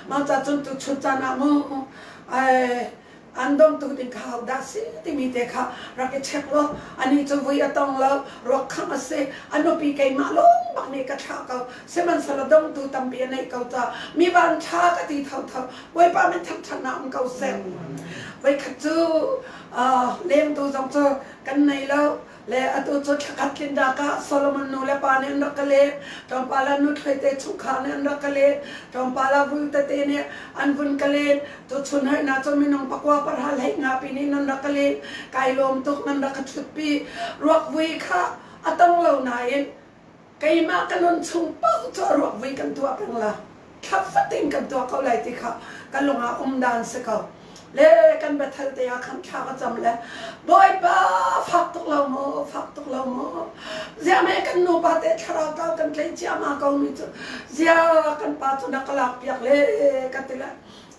Mah ca cun tuchun caan ah mu an dongtu ding kha hodah si timi te kha rak i check law ani cu vui a tong lo ruak khang a si a nupi keimah lawng bak nih ka thlah ko sihmanhsehlaw dongtu tampi a neih ko ca mi van tha ka ti thotho Bawipa min thangṭhatnak um ko seh. Voikhat cu lengtu zong cu kan nei lo le atu cu thlakhat tlindak ah Solomon nu le pa nih an rak ka leh tlawmpal ah nuthloi te chungkhar nih an rak ka leh tlawmpal ah vul tete nih an vun ka len tuchun hoihna cu minung pakua parha hlei nga pi nih nan rak ka len kai lawm tuk nan rak ka ṭhutpi ruak vui kha a tong lo nain Keimah ka nun chung paoh cu a ruak vui kan tuah peng la. Thla fatin kan tuah ko lai ti kha ka lung ah um dan si ko. Le kan Bethel te ah khan thla ka cam le Bawipa fak tuk lo maw fak tuk lo maw ziah me kan nupa te thlarau tlau kan tlei ciama ko mi cu zia kan pa cu na ka lak piak le ka ti le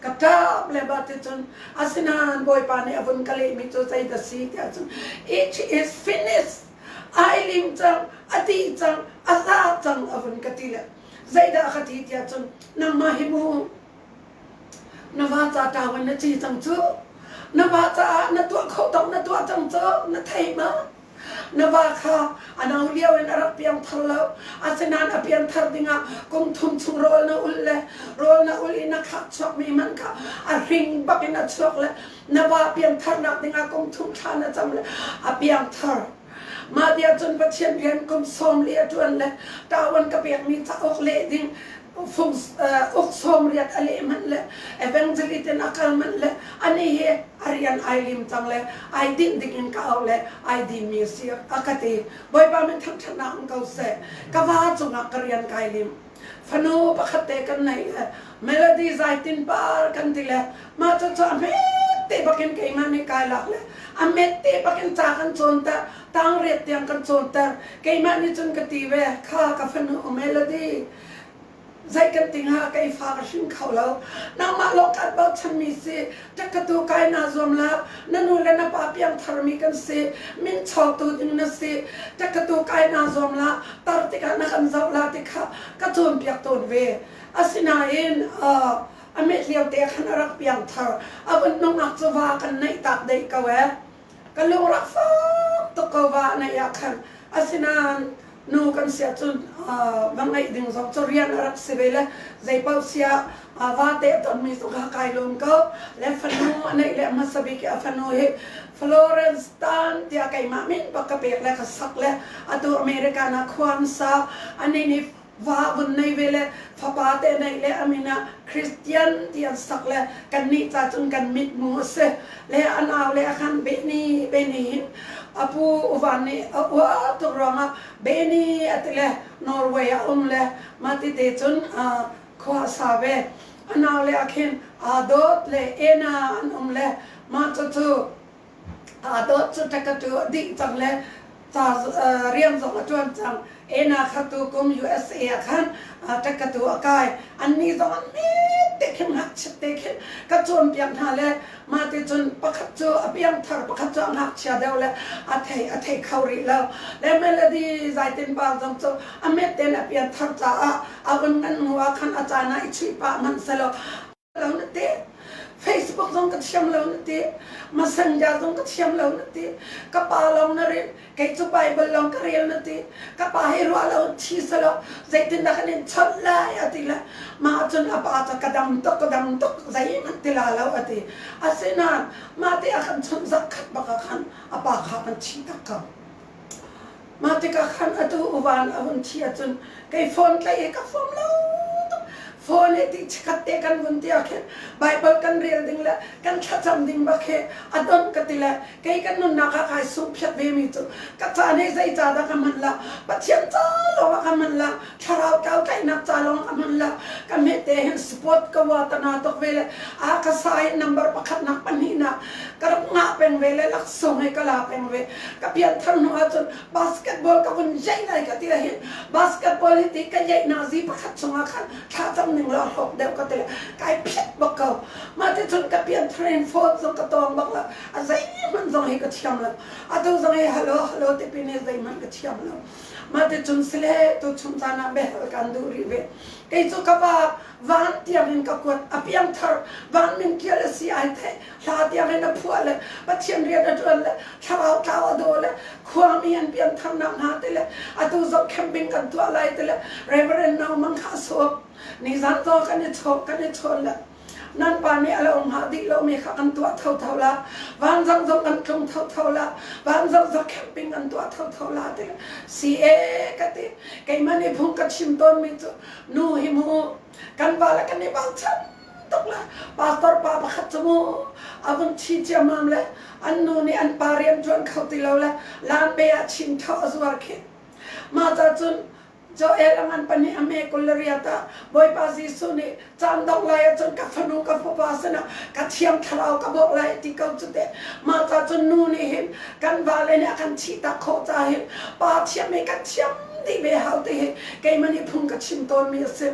ka ṭap le ba ti cun asinain Bawipa nih a vun ka lehmi cu zei dah si tiah cun it is finished Ai lim cang, a ti cang, a za cang a vun ka ti le zeidah ka ti tiah cun nangmah hi mu na va ca ṭau in na ci cang cu na va caah na tuah kho tawk na tuah cang cu na thei ma na va kha a no lio in a rak piangthar lo asinain a piangthar dingah kum thum chung rawl na ulh le rawl na ulh i na khak chuakmi man kha a hring bak in a chuak le na va piantharnak dingah kum thum thla na cam le a piangthar mah bia cun Pathian rian kum sawm li a ṭuan le ṭawan ka pekmi cauk leh ding fung uk sawm riat a leh manh le evangelist in a kal manh le ani hi a rian ai lim cang le ai dinh ding in ka auh le ai dinmi si a ka ti Bawipa min thangṭhatnak um ko seh ka va cungah ka rian kai lim Fanu pakhat te kan nei le Melody zaitin par kan ti le mah cu cu a hmet. te bakin keimah nih kai lak le a met te bakin ca kan cawnter tangriat tiang kan cawnter keimah nih cun ka ti ve kha ka fanu Melody zei kan ti hnga kei fa ka hrin kho lo nangmah lawng kan bochanmi si ṭakkatu kai naa zuam la na nu le na pa piangthar mi kan si min chawtu ding na si ṭakkatu kai naa zuam la tar tikah na kan zoh la ti kha ka cawnpiak tawn ve asinain a met lio te khan a rak piangthar a vun nungak cu va kan neih tak deih ko eh ka lung rak fak tuk ko va neih ah khan asinain nu kan si ahcun va ngeih ding zong cu rian a rak si ve le zeipaoh siah va te a tonmi zong kha kai lawm ko le fanu a neih le hmasa bik i a fanu hi Florence Tan tiah keimah min bak ka pek le ka sak le atu America na khua an sa anih nih va vun nei ve le fapa te nei le a min ah Christian ti an sak le kannih ca cun kan mithmu a si le an au le a khan Beni Beni hin apu uvan nih a uar tuk ruangah Beni a ti le Norway a um le mah ti te cun khua a sa ve a nau le a khin aa dawt le ena an um le mah cucu aa dawt cu ṭakatu a dih cang le ca rian zong a ṭuan cang. Ena kha tu kum USA ah khan ṭakatu a kai. Annih zong an te khin ngakchia te khin ka cawnpiak hna le mah ti cun pakhat cu a piangthar pakhat cu a ngakchia deuh le a thei a thei kho rih lo. Le Melody Zaitin pa zong cu a met tein a pianthar caah a vun ngan hnu ah khan a caan ah i chuih pah hmanh selaw lo na ti Facebook zong ka thiam lo na ti Messenger zong ka thiam lo na ti ka pa lawng na rel kei cu Bible lawng ka rel na ti ka pa hi ruah lo thi selaw zeitindah kan in chawnh lai a ti le mah cun a pa cu ka dam tuk ka dam tuk zeihmanh ti la lo a ti asinain mah ti a kan chawnh zarh khat bak ah khan a pa kha kan thi tak ko Mah tikah khan atu uvan a hun thi ahcun kei phone tlaih hi ka fom lo tuk. Phone hi ti chikkhat te kan vun ti ah khin Bible kan rel ding le kan thlacam ding bak hi a don ka ti le kei kan nunnak ah kai sungphiat ve mi cu ka caan hi zei ca dah ka hman la Pathian ca lawng ah ka hman la thlarau tlau tlaihnak ca lawng ah ka hman la ka hmete hin support ka wa tana tuk ve le a ka sa hi number pakhatnak pahnihnak ka rak ngah peng ve le laksawng he ka la peng ve ka pianthar hnu ahcun basketball ka vun yaih lai ka ti ahhin basketball hi ti ka yaih na zi pakhat chungah khan thla cam ning la hlawk deuh ka ti le kai phiat bak ko mah ti cun ka pianthar in phone zong ka tawng bak lo a zeihmanh zong hi ka thiam lo atu zong hi hello hello ti pin hi zeihmanh ka thiam lo mah ti cun sile tu chung caan ah behal kan duh rih ve kei cu ka pa van tiang in ka kuat a piangthar van min tial a si ai theih hla tiang in a phuah le Pathian rian a ṭuan le thlarau tlau a daw le khuami an piantharnak hnga ti le atu zong camping kan tuah lai ti le Reverend No Mang kha a sawm nizan zaw kan i chawk kan i chawn le nan pa nih a lo hnga dih lomi kha kan tuah thotho la vanzang zong kan tlung thotho la vanzang zong camping kan tuah thotho la ti le si e ka ti keimah nih phung ka chim tawnmi cu nu hi mu kan va le kan i bochan tuk le pastor pa pakhat cu mu a vun thi ciammam le an nu nih an pa rian ṭuan kho ti lo le lambe ah chin tho a zuar khi mah ca cun Joel a ngan pahnih a me 28 ah Bawipa Jesuh nih caan dongh lai ahcun ka fanu ka fapa sinah ka thiang thlarau ka bawh lai ti ko cu teh mah ca cun nu nih hin kan vale nih a kan thihtak khawh ca hin pa thiam hi kan thiam dih ve hau ti hi keimah nih phung ka chim tawnmi a si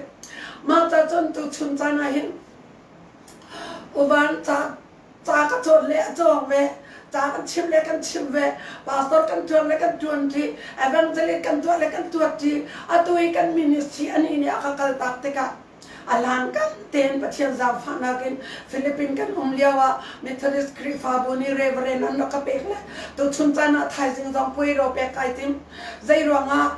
mah ca cun tuchun caan ah hin uvan ca ca ka cawn le a cawng ve ca kan chim le kan chim ve pastor kan tuan le kan tuan ṭi evangelist kan tuah le kan tuah ṭi atu i kan ministry ani nih a ka kaltak tikah a hlan kan tein Pathian zaangfahnak in Philippine kan um lio ah Methodist Khrihfabu nih Reverend an rak ka pek le tuchun caan ah thaizing zong puai ro pek kai tim zei ruangah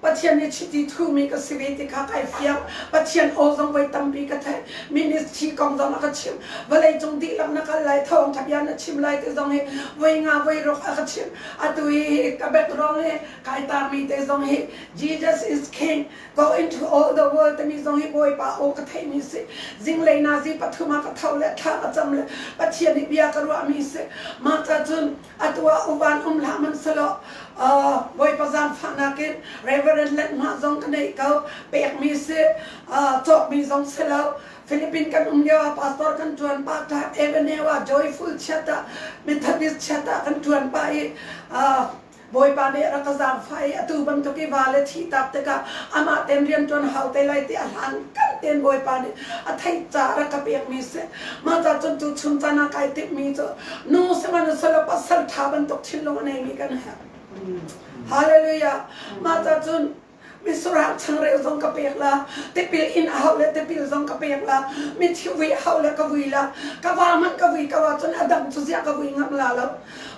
Pathian nih chiti thuhmi ka si ve ti kha kai fiang. Pathian aw zong voi tampi ka theih. Ministry kong zong a ka chimh. Vawleicung dihlak na kal lai, thawngṭha bia na chim lai ti zong hi voi nga voi ruk a ka chimh. Atu hi ka background hi kai tarmi te zong hi Jesus is King, go into all the world timi zong hi Bawipa aw ka theihmi si. Zinglei nazi pathum ah ka tho le thla ka cam le Pathian nih bia ka ruahmi si. Mah ca cun atu ah uvan um hlah hmanh selaw. Bawipa zaangfahnak in Reverend Letmah zong ka neih ko. Pekmi si, cawkmi zong si lo. Philippine kan um lio ah pastor kan ṭuan pah ṭhan. Avenue ah Joyful Chiat ah Methodist Chiat ah kan ṭuan pah i Bawipa nih rak ka zaangfah i atu bantuk i va le thih tak tikah amah ten rianṭuan hau te lai ti a hlan kan ten Bawipa nih a theih caah rak ka pekmi si. Mah ca cun tu chun caan ah kai timhmi cu nu sihmanhsehlaw pasal ṭha bantuk thinlung a neimi kan herh. Hallelujah. Mah ca cun misurang changreu zong ka pek la, tipil in a hau le tipil zong ka pek la, mithi vui a hau le ka vui la, ka va hmanh ka vui ko ahcun a dang cu ziah ka vui ngam la lo.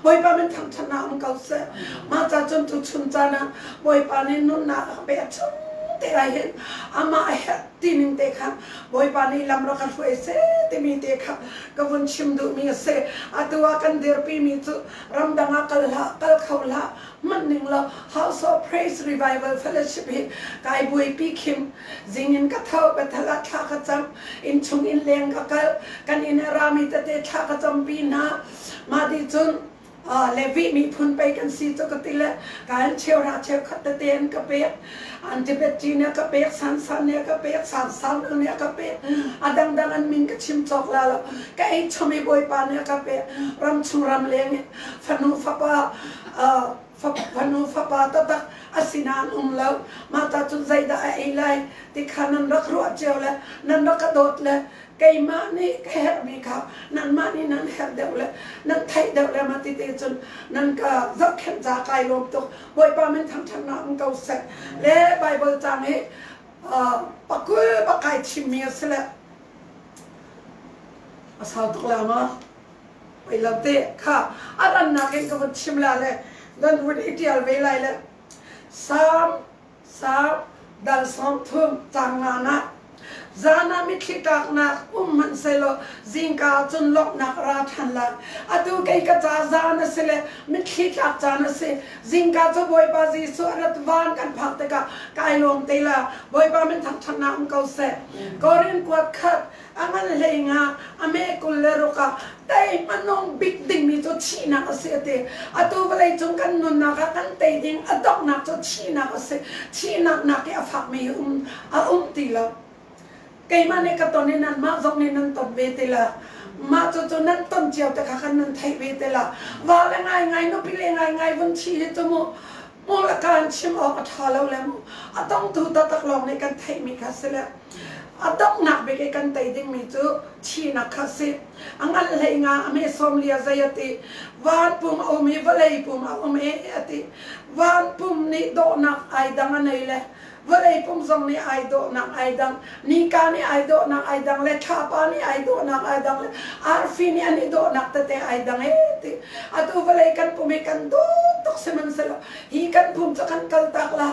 Bawipa min thangṭhatnak um ko seh. Mah ca cun tu chun caan ah Bawipa nih nunnak a ka pek chung te ah hin amah a herh tining te kha Bawipa nih lam rak ka hruai seh timi te kha ka vun chim duhmi a si. Atu ah kan dirpimi cu ramdang ah kal hlah, kal kho hlah, hmanh ning law House of Praise Revival Fellowship hi kai buaipi khim. Zing in ka tho, Bethel ah thla ka cam, innchung in leng ka kal, kan inn a rami tete thla ka campi hna. Mah ti cun Levi miphun pei kan si cu ka ti le ka in cheuhra cheukhat tete an ka pek. An Tibet ci nih a ka pek, Sansan nih a ka pek, Sansan nih a ka pek. A dangdang an min ka chim cawk la lo. Ka ei chom i Bawipa nih a ka pek. Ram chung ram leng in fanu fapa fanu fapa taktak a sinah an um lo. Mah ta cun zeidah a ei lai ti kha nan rak ruah cio le nan rak ka dawt le keimah nih ka herhmi kha nanmah nih nan herh deuh le nan theih deuh le mah ti te cun nan ka zohkhenh ca kai lawm tuk. Bawipa min thangṭhatnak um ko seh. Le Baibal caang hi pakul bak kai chimmi a si le a sau tuk la ma? Pei lo te kha a rannak in ka vun chim la le nan vun i ṭial ve lai le Salm Salm dal 30 caang nga ah zan ah mitthli tlaknak um hmanh sehlaw zingka ah cun lawmhnak a ra ṭhan lai. Atu kei ka ca zan a si le mitthli tlak caan a si. Zingka cu Bawipa Jesuh a rat van kan phak tikah kai lawm te la. Bawipa min thangṭhatnak um ko seh. Korin kuat khat a ngan hlei nga a me 26 ah tei hmanung bik dingmi cu thihnak a si a ti. Atu vawlei cung kan nunnak ah kan tei ding a donghnak cu thihnak a si. Thihnak nak i a fakmi hi um a um ti lo. Keimah nih ka ton i nanmah zong nih nan ton ve ti la. Mah cu cu nan ton cio te kha khan nan theih ve ti la. Va le ngaingai nupi le ngaingai vun thi hi cu mu mu le kaan chim awk a ṭha lo le mu a tongtu taktak lawng nih kan theihmi kha si le a donghnak bik i kan tei dingmi cu thihnak kha si. A ngal hlei nga a me sawm lia zei a ti. Van pum a um i vawlei pum a um e a ti. Van pum nih dawhnak ai dang a nei le vawlei pum zong nih ai dawhnak ai dang. Nika nih ai dawhnak ai dang le thlapa nih ai dawhnak ai dang le arfi nih an i dawhnak tete ai dang e ti. Atu vawlei kan pum hi kan dawt tuk sihmanhsehlaw hi kan pum cu kan kaltak la.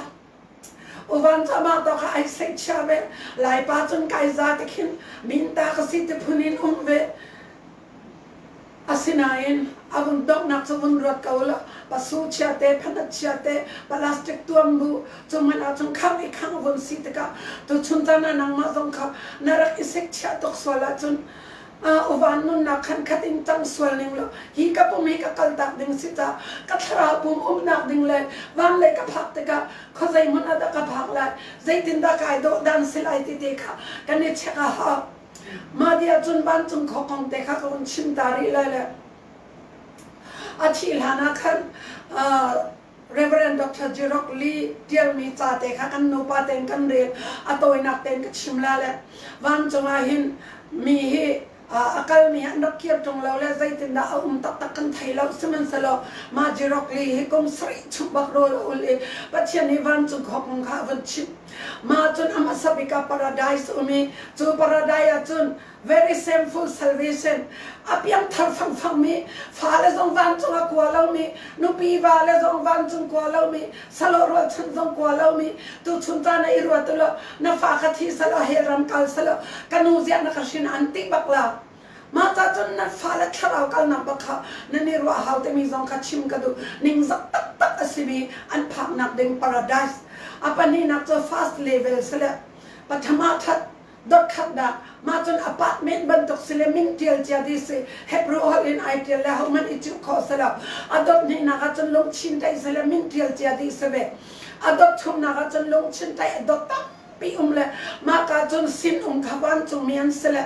Uvan cu amah tawk ah ai seihchia ve. Laipa cun kai za te khin minta ka si ti phun in um ve. Asinain a vun donghnak cu vun ruat ko law pasu chia te, phanat chia te, plastic tuam bu cu hmanh ahcun khang i khang vun si tikah tuchun caan ah nangmah zong kha na rak i sekchiah tuk sual ahcun uvan nunnak khan khat in cang sual ning law hi ka pum hi ka kaltak ding si ca ka thlarau pum umnak ding le van lei ka phak tikah khuazei hmun ah dah ka phak lai zeitindah kai dawh dan si lai ti te kha kan i check a hau mah ti ahcun vancung khua kong te kha ka vun chim ta rih lai le a thih hlan ah khan Reverend Dr. Jirok Lee tialmi ca te kha kan nupa tein kan rel a tawinak tein ka chim la le vancung ah hin mi hi a kalmi an rak kir ṭung lo le zeitindah a um taktak kan thei lo sihmanhsehlaw mah Jirok Lee hi kum sarih chung bak rawl a ul i Pathian nih vancung khua kha a vun chimh mah cun a hmasa bik ah paradise um i cu paradise ah cun very shameful salvation a piangthar fangfangmi fale zong vancung a kua lomi nupi vale zong vancung kua lomi salo rualchan zong kua lomi tuchun caan ah i ruat ulaw na fa kha thi salo hell ram kal salo ka nu ziah na ka hrin an ti bak la mah ca cun na fale thlarau kalnak bak kha nan i ruah hau timi zong kha chim ka duh ningzak taktak a simi an phaknak ding paradise a pahnihnak cu first level sile pathama that. Dotkhatnak, mah cun apartment bantuk si le min ṭial cia dih si. Hebrew holh in ai ṭial le hohmanh i cuh khawh si lo. A dot hnihnak ah cun lungchin ṭaih si le min ṭial cia dih si ve. A dot thumnak ah cun lungchin ṭaih a dot tampi um le mahka cun sinum kha vancungmi an si le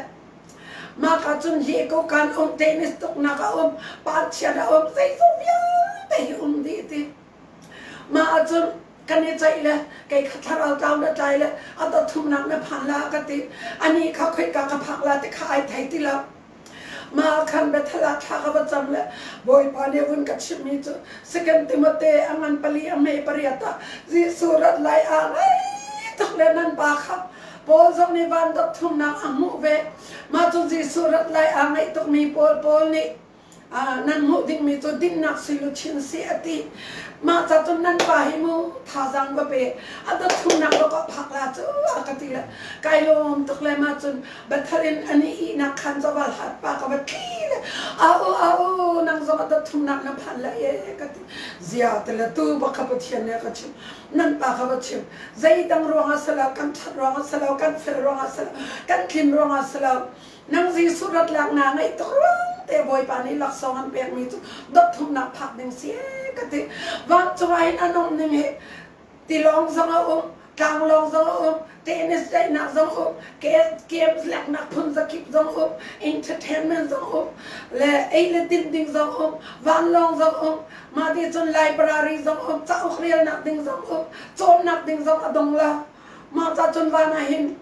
mahka cun Lego kan um, tennis tuknak a um, parchiat a um, zeizong vialte hi um dih ti. Mah ahcun kan i ceih le kei kha thlarau tlau na tlai le a dothumnak na phan la ka ti. Anih kha khoika ka phak la ti kha ai thei ti lo. Mah khan Bethel ah thla ka va cam le Bawipa nih a vun ka chimhmi cu Second Timote a ngan pali a hme pariat ah Jesuh rat lai ah ngei tuk le nan pa kha Paul zong nih van dothumnak a hmuh ve. Mah cu Jesuh rat lai aa ngaih tukmi Paul Paul nih nan hmuh dingmi cu dinnak sui luchin si a ti. Mah ca cun nan pa hi mu thazaang va pe a dothumnak va ka phak la cu a ka ti le kai lawm tuk le mah cun Bethel in an i ihnak khan zawal hat pa ka va tli le au au nang zong a dothumnak na phan le e ka ti zia te le tu bak kha Pathian nih a ka chim nan pa kha va chim zeidang ruangah si lo kan ṭhat ruangah si lo kan fel ruangah si lo kan tlin ruangah si lo Nang Jesuh rat lak naa ngaih tuk ruang te Bawipa nih laksawng an pekmi cu dotthumnak phak ding si ka ti. Vancung ah hin an um ning hi tilawng zong a um, tlanglawng zong a um, tennis daihnak zong um, games leknak phun zakip zong um, entertainment zong um, le ei le din ding zong um, vanlawng zong um, mah ti cun library zong um, cauk relnak ding zong um, cawnnak ding zong a dong lo. Mah ca cun van ah hin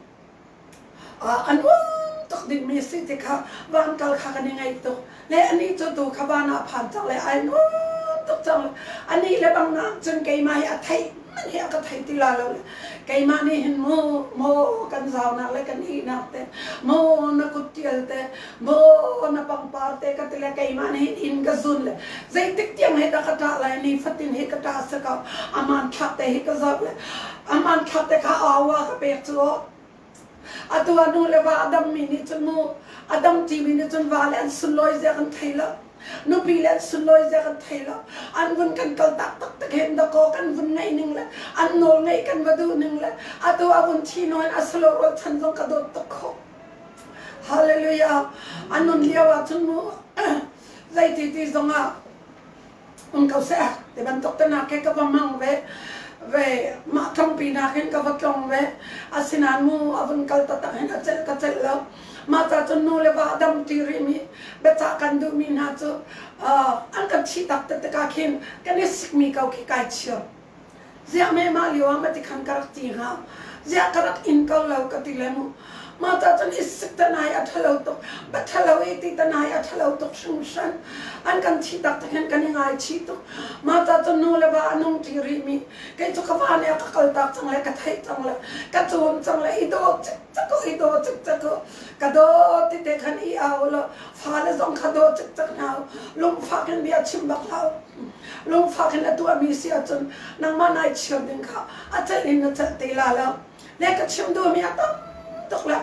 A nuam tuk dingmi si ti kha van kal kha kan i ngaih tuk. Le anih cu tu kha van ah phan cang le ai nuam tuk cang. Anih le bang nak cun keimah hi a theih man hi a ka thei ti la lo le keimah nih hin mu maw kan zaunak le kan ihnak te maw na kut tial te maw na pangpar te ka ti le keimah nih hin inn ka zun le zeitik tiang he dah ka ṭah lai ni fatin hi ka ṭah si ko aman thlak te hi ka zoh le Aman thlak te kha awa ka pek cu atu ah nu le va a dammi nih cun mu a dam ṭimi nih cun va le an sunlawi zia kan thei lo nupi le an sunlawi zia kan thei lo an vun kan kal tak taktak hen dakaw kan vun ngaih ning le an nawl ngaih kan va duh ning le atu a vun thi nawn a salo rual chan zong ka dawt tuk kho hallelujah an nun lio ah cun mu zeiti ti zong ah um ko seh ti bantuk te nak he ka va mang ve ve mah tlongpi nak hin ka va tlong ve asinain mu a vun kal taktak hin a celh ka celh lo mah ca cun nu le va dam ti rihmi biacah kan duhmi hna cu an kan thih tak tikah khin kan i sikmi ko khi kai chir Ziah me mah lio ah mati khan ka rak ti hnga? Ziah ka rak in ko lo ka ti le mu. Mah ca cun i sik tanai a ṭhalo tuk, ba ṭhalo i ti tanai a ṭhalo tuk hringhran. An kan thi tak tak hin kan i ngaichih tuk. Mah ca cun nu le va a nung ṭi rihmi, kei cu ka va nih a ka kaltak cang le ka theih cang le ka cawn cang le i daw cikcek u, i daw cikcek u. Ka daw ti te khan i au law fale zong kha daw cikcek hna u. Lungfak in bia chim bak hlah u. Lungfak in a tuahmi si ahcun nangmah nai chir ding kha a celh in na celh te la lo. Le ka chim duhmi a tam tuk le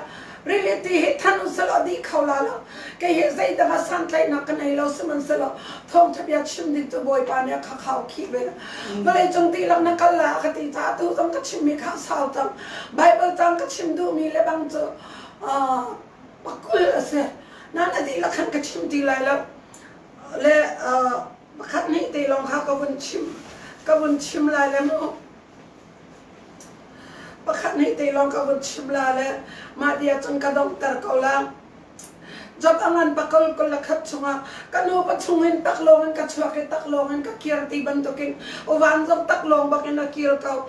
rili ti hi than u selaw dih kho la lo. Kei hi zeidang ah santlaihnak ka nei lo sihmanhsehlaw thawngtha bia chim ding cu Bawipa nih a kha khau khih ve. Vawlei cung dihlak na kal la a ka ti caah tu zong ka chimmi kha a sau cang. Bible cang ka chim duhmi le bang cu pakul a si. Nan a dihlak khan ka chim ti lai lo. Le pakhat hnih te lawng kha ka vun chim ka vun chim lai le mu pakhat hnih te lawng ka vun chim la le mah dia cun ka donghter ko la Job a ngan pakol kul le khat chungah ka nu pa chungin taklawng in ka chuak i taklawng in ka kir ti bantukin uvan zong taklawng bakin a kir ko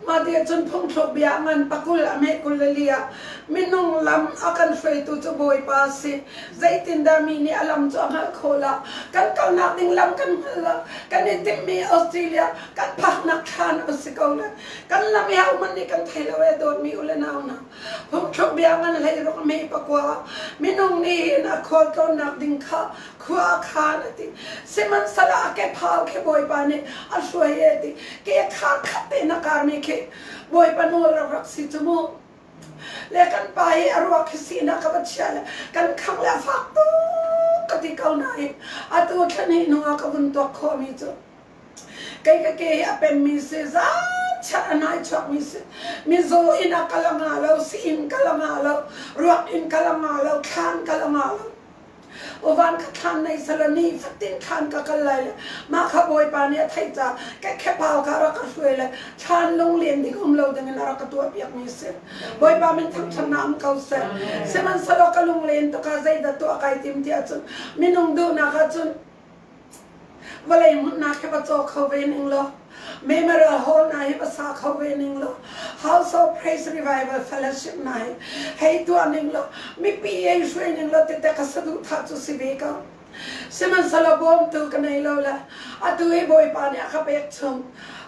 Mah ti cun phungthluk bia a ngan pakul a meh 24 ah minung lam a kan hruaitu cu Bawipa a si. Zeitindah mi nih a lam cu a hngalh khawh la? Kan kalnak ding lam kan hngal lo. Kan i timhmi Australia kan phaknak thlan a si ko le. Kan lam i hohmanh nih kan thei lo ee dawtmi u le nau hna. Phungthluk bia ngan 16 a meh pakua ah minung nih hin a khualtlawnnak ding kha khua a khan a ti. Sihmanhsehlaw a kephau khi Bawipa nih a hruai e ti. Ke kha khat tein a karmi khi Bawipa nawl rak rak si cu mu. Le kan pa hi a ruak hi sinak ka va chia le kan khang le a fak tuk ka ti ko nain atu thla hnih hnu ah ka vun tuak khawhmi cu kei ka ke hi a pemmi si zan. chiat a nai chuakmi si. Mizaw inn ah kal a ngah lo, si-inn kal a ngah lo, ruak inn kal a ngah lo, thlan kal a ngah lo. Uvan ka thlan nei sala ni fatin thlan ka kal lai le mah kha Bawipa nih a theih caah ka khepau kha rak ka hruai le thlan lunglen ding um lo dingin a rak ka tuahpiak mi si. Bawipa min thangṭhatnak um ko seh. Sihmanhsehlaw ka lunglen tuk ah zeidah tuah kai tim ti ahcun minung duhnak ahcun Vawlei hmunhnak hi va caw kho ve ning law, memorial hall hna hi va sa kho ve ning law, House of Praise Revival Fellowship hna hi hei tuah ning law, mipi ei hruai ning law tete ka saduhthah cu si ve ko. Sihmanhsehlaw bawmtu ka nei lo le atu hi Bawipa nih a ka pek chung,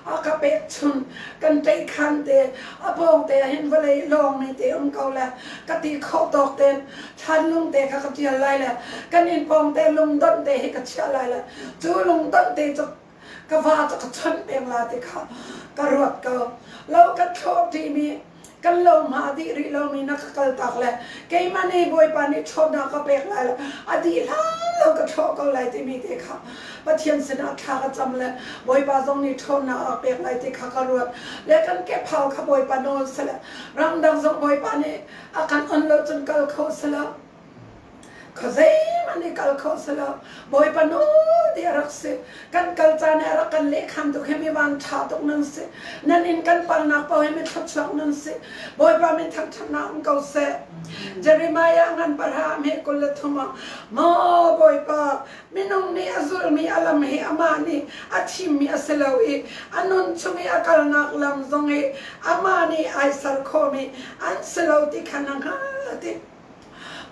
a ka pek chun kan ṭeihkhan te a pawng te ah hin vawlei lawngmi te um ko le ka ti khawh tawk tein thlanlung te kha ka ṭial lai le kan inn pawng te lungdonh te hi ka chiah lai le cu lungdonh te cu ka va cu ka chawnh peng la ti kha ka ruat ko. Lo ka thlawh ṭimi kan lo hma a dih rih lomi na ka kaltak le keimah nih Bawipa nih ṭhawnnak ka pek lai lo a dih hlan lo ka thlawh ko lai timi te kha Pathian sinah thla ka cam le Bawipa zong nih ṭhawnnak a pek lai ti kha ka ruat le kan kephau kha Bawipa nawl seh ramdang zong Bawipa nih a kan on lo cun kal kho si lo khuazeihmanh i kal kho si lo Bawipa nawl ti a rak si kan kal caan i a rak kan lehkhan tuk hi mi van ṭha tuk nan si nan inn kan palnak paoh hi mi thluachuak nan si Bawipa min thangṭhatnak um ko seh Jeremiah ngan pahra hme 23 ah maw Bawipa minung nih a zulmi a lam hi amah nih a thimmi a si lo i a nun chung i a kalnak lam zong hi amah nih ai ser khawhmi an si lo ti kha na hngal a ti.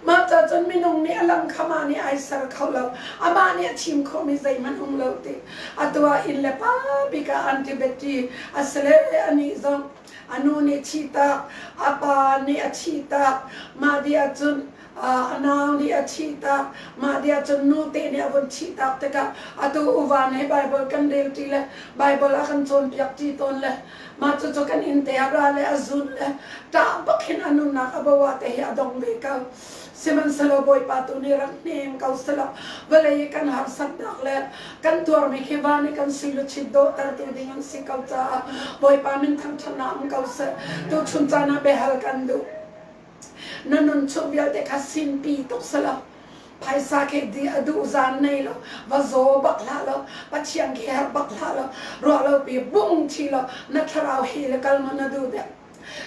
Mah ca cun minung nih a lam kha mah nih ai ser kho lo, amah nih a thim khawhmi zeihmanh um lo ti. Atu ah inn le pa bik ah antibiotic a si le anih zong a nu nih thihtak, a pa nih a thihtak, mah dih ahcun a nau nih a thihtak mah dia cun nute nih a vun thihtak tikah atu uvan he Bible kan rel ṭi le Bible a kan cawnpiak ṭi tawn le mah cucu kan inn te a ra le a zun le ṭah bak hin a nunnak a bo ah te hi a dong ve ko sihmanhsehlaw Bawipa tu nih rak hnem ko selaw vawlei i kan harsatnak le kan tuarmi khi van i kan sui luchin dawhtertu ding an si ko caah Bawipa min thangṭhatnak um ko seh tuchun caan ah biahal kan duh Na nun chung vialte kha sinpi tuk selaw phaisa khi di a duh zan nei lo va zaw bak hlah law Pathian khi herh bak hlah law ruah lo pi bung thi law na thlarau hi le kal ma na duh dek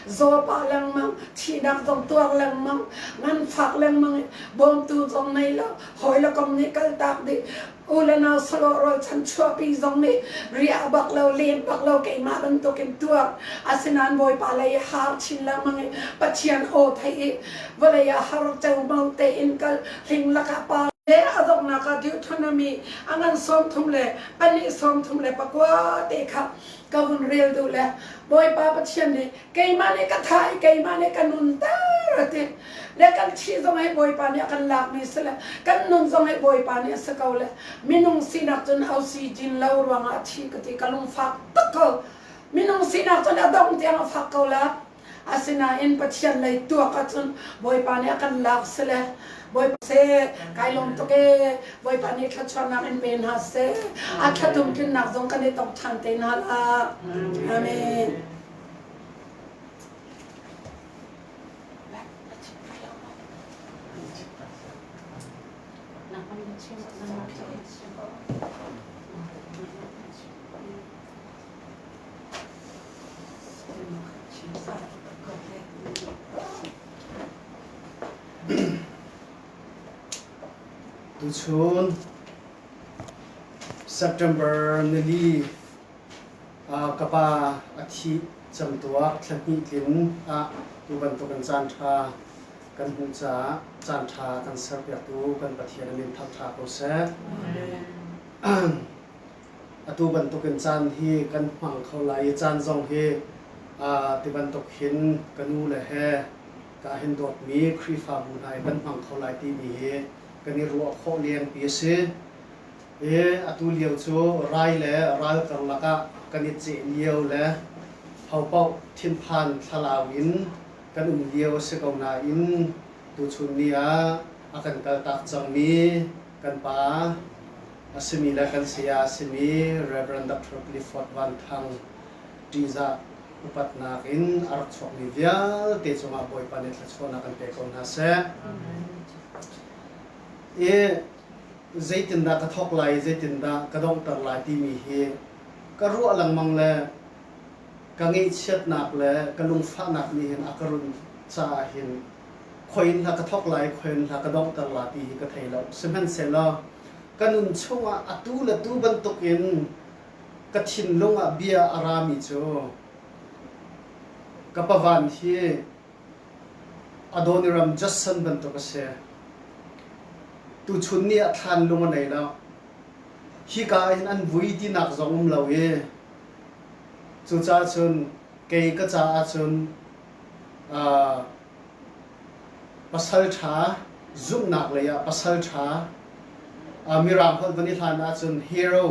zaw pah lengmang thihnak zong tuar lengmang nganfak lengmang i bawmtu zong nei lo hawi le kom nih kal tak dih U le nau sawlawh rualchan chuahpi zong nih riah bak lo, len bak lo keimah bantukin tuar. Asinain Bawipa lei i har chin lengmang i Pathian aw theih i vawlei ah har ceumau tein kal hling lakah pa le a donghnak ah Deuteronomy a ngan 34 39 te kha ka vun rel duh le Bawipa Pathian nih keimah nih ka thah i keimah nih ka nunter a ti le kan thih zong hi Bawipa nih a kan lakmi si le kan nun zong hi Bawipa nih a si ko le minung sinak cun oxygen lo ruangah a thi ka ti ka lungfak tuk ko minung sinak cun a dong tiang a fak ko la asinain Pathian lei tuak ahcun Bawipa nih a kan lak si le Bawipa seh kai lawm tuk ee Bawipa nih thluachuahnak in pe hna seh a thlatum tlinnak zong kan i tong ṭhan te hna la Amen. Tuchun September nili Ka pa a thih camtuak thla hnih tlin ah tu bantukin caanṭha kan hmuh caah caanṭha kan serpiaktu kan Pathian a min thangṭha ko seh. Atu bantukin caan hi kan hmang kho lai i caan zong hi ti bantuk hin ka nu le he ka hin dawtmi Khrihfabu hna hi kan hmang kho lai timi hi kan i ruah khawh lengpi a si. I atu lio cu rai le ral karlak ah kan i ceh lio le hopaoh thinphan thlalau in kan um lio a si ko nain tuchun ni ah a kan kaltak cangmi kan pa a simi le kan saya a simi Rev. Dr. Clifford Van Thang. Ṭihzah upatnak in a rak chuakmi vialte cungah Bawipa nih thluachuahnak kan pe ko hna seh. I zeitindah ka thawk lai i zeitindah ka donghter lai timi hi ka ruah lengmang le ka ngaihchiatnak le ka lungfahnak nih hin a ka run caah hin khoi in hla ka thawk lai khoi in hla ka donghter la ti hi ka thei lo. Sihmanhsehlaw ka nun chungah atu le tu bantukin ka thinlung ah bia a rami cu ka pavan hi Adoniram Judson bantuk a si. Tuchun ni ah thlan lung a nei lo. Hika ah hin an vui tinak zong um lo i cucaah cun kei ka caah cun pasal ṭha zumhnak lei ah pasal ṭha Mirang holh van i hlan ahcun hero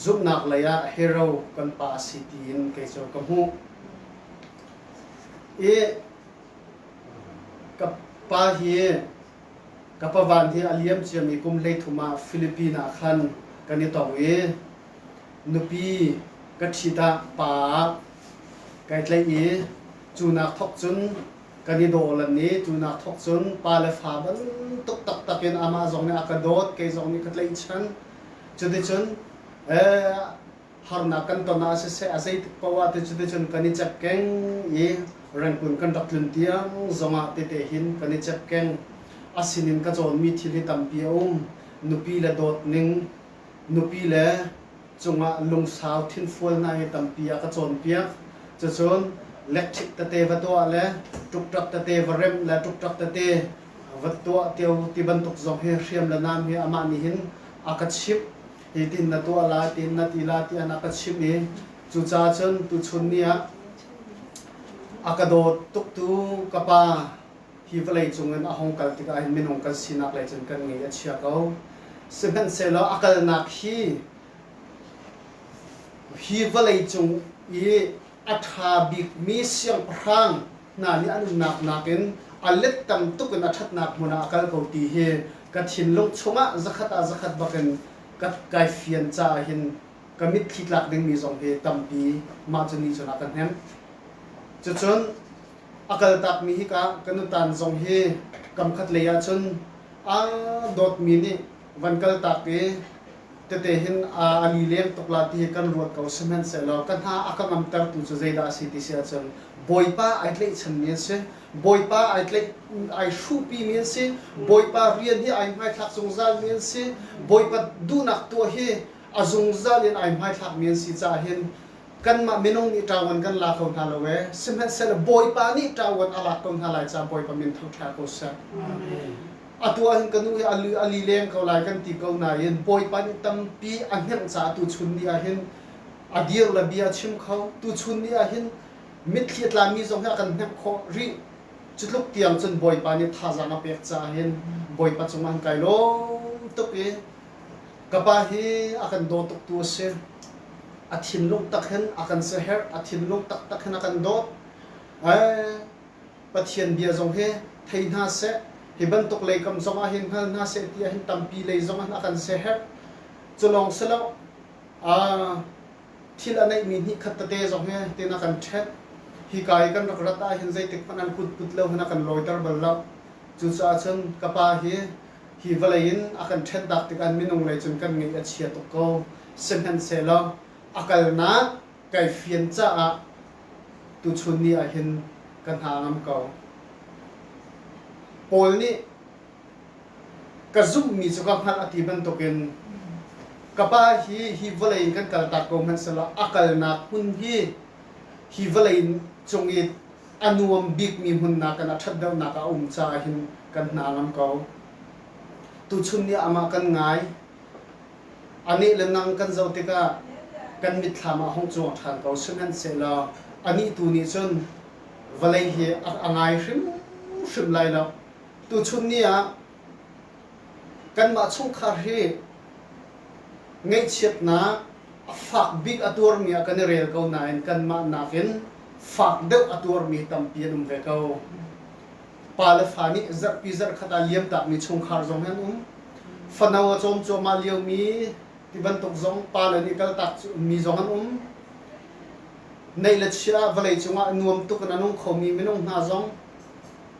zumhnak lei ah hero kan pa a si tiin kei cu ka hmuh. I ka pa hi ka pavan hi a liam ciami kum 13 ah Philippine ah khan kan i tong i nupi ka ṭhit ah pa ah kai tlaih i cu nak thawk cun kan i daw lan i cu nak thawk cun pa le fa bantuk taktak in amah zong nih a ka dawt kei zong nih ka tlaihchan. Cuticun harnak kan ton ah siseh a zeitik paoh ah te cuticun kan i cep keng i Rangoon kan rak tlun tiang zongah tete hin kan i cep keng. A sinin ka cawnmi thil hi tampi a um. Nupi le dawt ning, nupi le cungah lungsau thinfual hna hi tampi a ka cawnpiak. Cucun lectric tete va tuah le ṭukṭak tete va remh le ṭukṭak tete va tuah tio ti bantuk zong hi hriam le nam hi amah nih hin a ka chimh. Hi tin na tuah la, tin na ti la tiah a ka chimh i cucaah cun tuchun ni ah a ka dawt tuktu ka pa hi vawlei cungin a hung kal tikah hin minung kan sinak lei cun kan ngei a chia ko. Sihmanhsehlaw a kalnak hi hi vawlei cung i a ṭha bikmi siangpahrang hna nih an umnak nakin a let tam tuk in a ṭhatnak hmun ah a kal ko ti hi ka thinlung chungah zakhat ah zakhat bakin ka kai fian caah hin ka mitthli tlak dingmi zong hi tampi mah cu ni cun a ka hnemh. Cucun a kaltakmi hika ka nutan zong hi kamkhat lei ahcun a dawtmi nih van kaltak i tete hin a lileng tuk la ti hi kan ruat ko sihmanhsehlaw ka hna a ka ngamtertu cu zeidah a si ti si ahcun Bawipa ai tlaihchanmi an si Bawipa ai tlaih ai hruhpimi an si Bawipa rian hi ai hmaithlak zungzalmi an si Bawipa duhnak tuah hi a zungzal in ai hmaithlakmi an si caah hin kanmah minung nih ṭawan kan la kho hna lo ee sihmanhsehlaw Bawipa nih ṭawan a lak ko hna lai caah Bawipa min thangṭha ko seh. Atu ah hin ka nu hi a li leng ko lai kan ti ko nain Bawipa nih tampi a hnemh caah tuchun ni ah hin a dir le bia a chim kho tuchun ni ah hin mitthli a tlami zong hi a kan hnemh khawh rih cu tluk tiang cun Bawipa nih thazaang a pek caah hin Bawipa cungah han kai lawm tuk i Ka pa hi a kan daw tuktu a si. A thinlung tak hin a kan siaherh, a thinlung taktak hin a kan dawt. Pathian bia zong hi thei hna seh, hi bantuk leikam zong ah hin hngal hna seh ti ah hin tampi lei zong ah a kan siaherh. Cu lawng si lo, thil a neihmi hnih khat tete zong hi tin a kan ṭhenh. Hika i kan rak rat ah hin zeitik hmanh an kut put lo hin a kan lawiter bal lo. Cucaah cun ka pa hi Hi vawlei in a kan ṭhentak tikah minung lei cun kan ngaih a chia tuk ko. Sihmanhsehlaw a kalnak kai fian caah tuchun ni ah hin ka hna ngam ko. Paul nih ka zumhmi cu ka hngalh a ti bantukin ka pa hi hi vawlei in kan kaltak ko hmanhsehlaw a kalnak hmun hi hi vawlei cung i a nuam bikmi hmun nakin a ṭhat deuhnak a um caah hin kan hna ngam ko. Tuchun ni amah kan ngai. Anih le nang kan zoh tikah kan mitthlam ah hung cuang ṭhan ko. Sihmanhsehlaw anih tu nih cun vawlei hi a ngai hrimhrim lai lo. Tuchun ni ah kanmah chungkhar hi ngaihchiatnak a fak bik a tuarmi ah kan i rel ko nain kanmah nakin fak deuh a tuarmi tampi an um ve ko. Pa le fa nih zarhpi zarhkhat ah liamtakmi chungkhar zong an um. Fano a cawm cuahmah liomi ti bantuk zong pa le nih kaltak mi zong an um. Neih le chia ah vawlei cungah nuam tuk in a nung khomi minung hna zong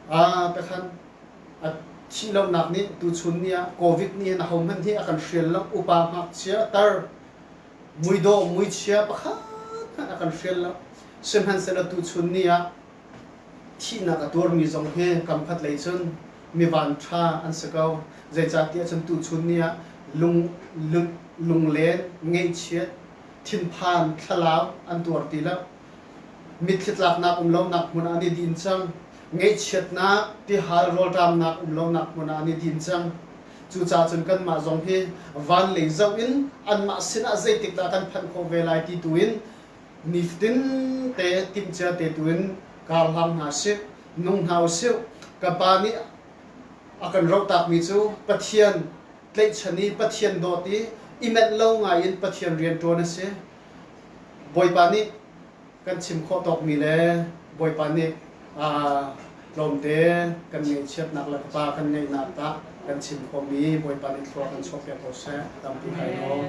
pakhat a thih lonak nih tuchun ni ah COVID nih hin ahohmanh hi a kan hrial lo. Upa ngakchia tar muidawh muichia pakhat hmanh a kan hrial lo. Sihmanhsehlaw tuchun ni ah thihnak a tuarmi zong hi kam khat lei cun mi vanṭha an si ko. Zeicahtiah cun tuchun ni ah lung lunglen ngeihchiat thinphan thlalau an tuar ti lo. Mitthli tlaknak um lonak hmun ah an i din cang. Ngaihchiatnak, tihal rawlṭamnak um lonak hmun ah an i din cang. Cucaah cun kanmah zong hi van lei zoh in anmah sinah zeitik dah kan phanh khawh ve lai ti tu in nifatin te timhcia te tu in kar hlang hna sih, nung hna usih. Ka pa nih a kan rohtakmi cu Pathian tlaihchan i Pathian dawt i i menh lo ngai in Pathian rian ṭuan a si. Bawipa nih kan chim khawh tawkmi le Bawipa nih tlawmte kan ngaihchiatnak le ka pa kan ngaihnak tah kan chim khawhmi Bawipa nih thlua kan chuahpiak ko seh. Tampi kai lawm.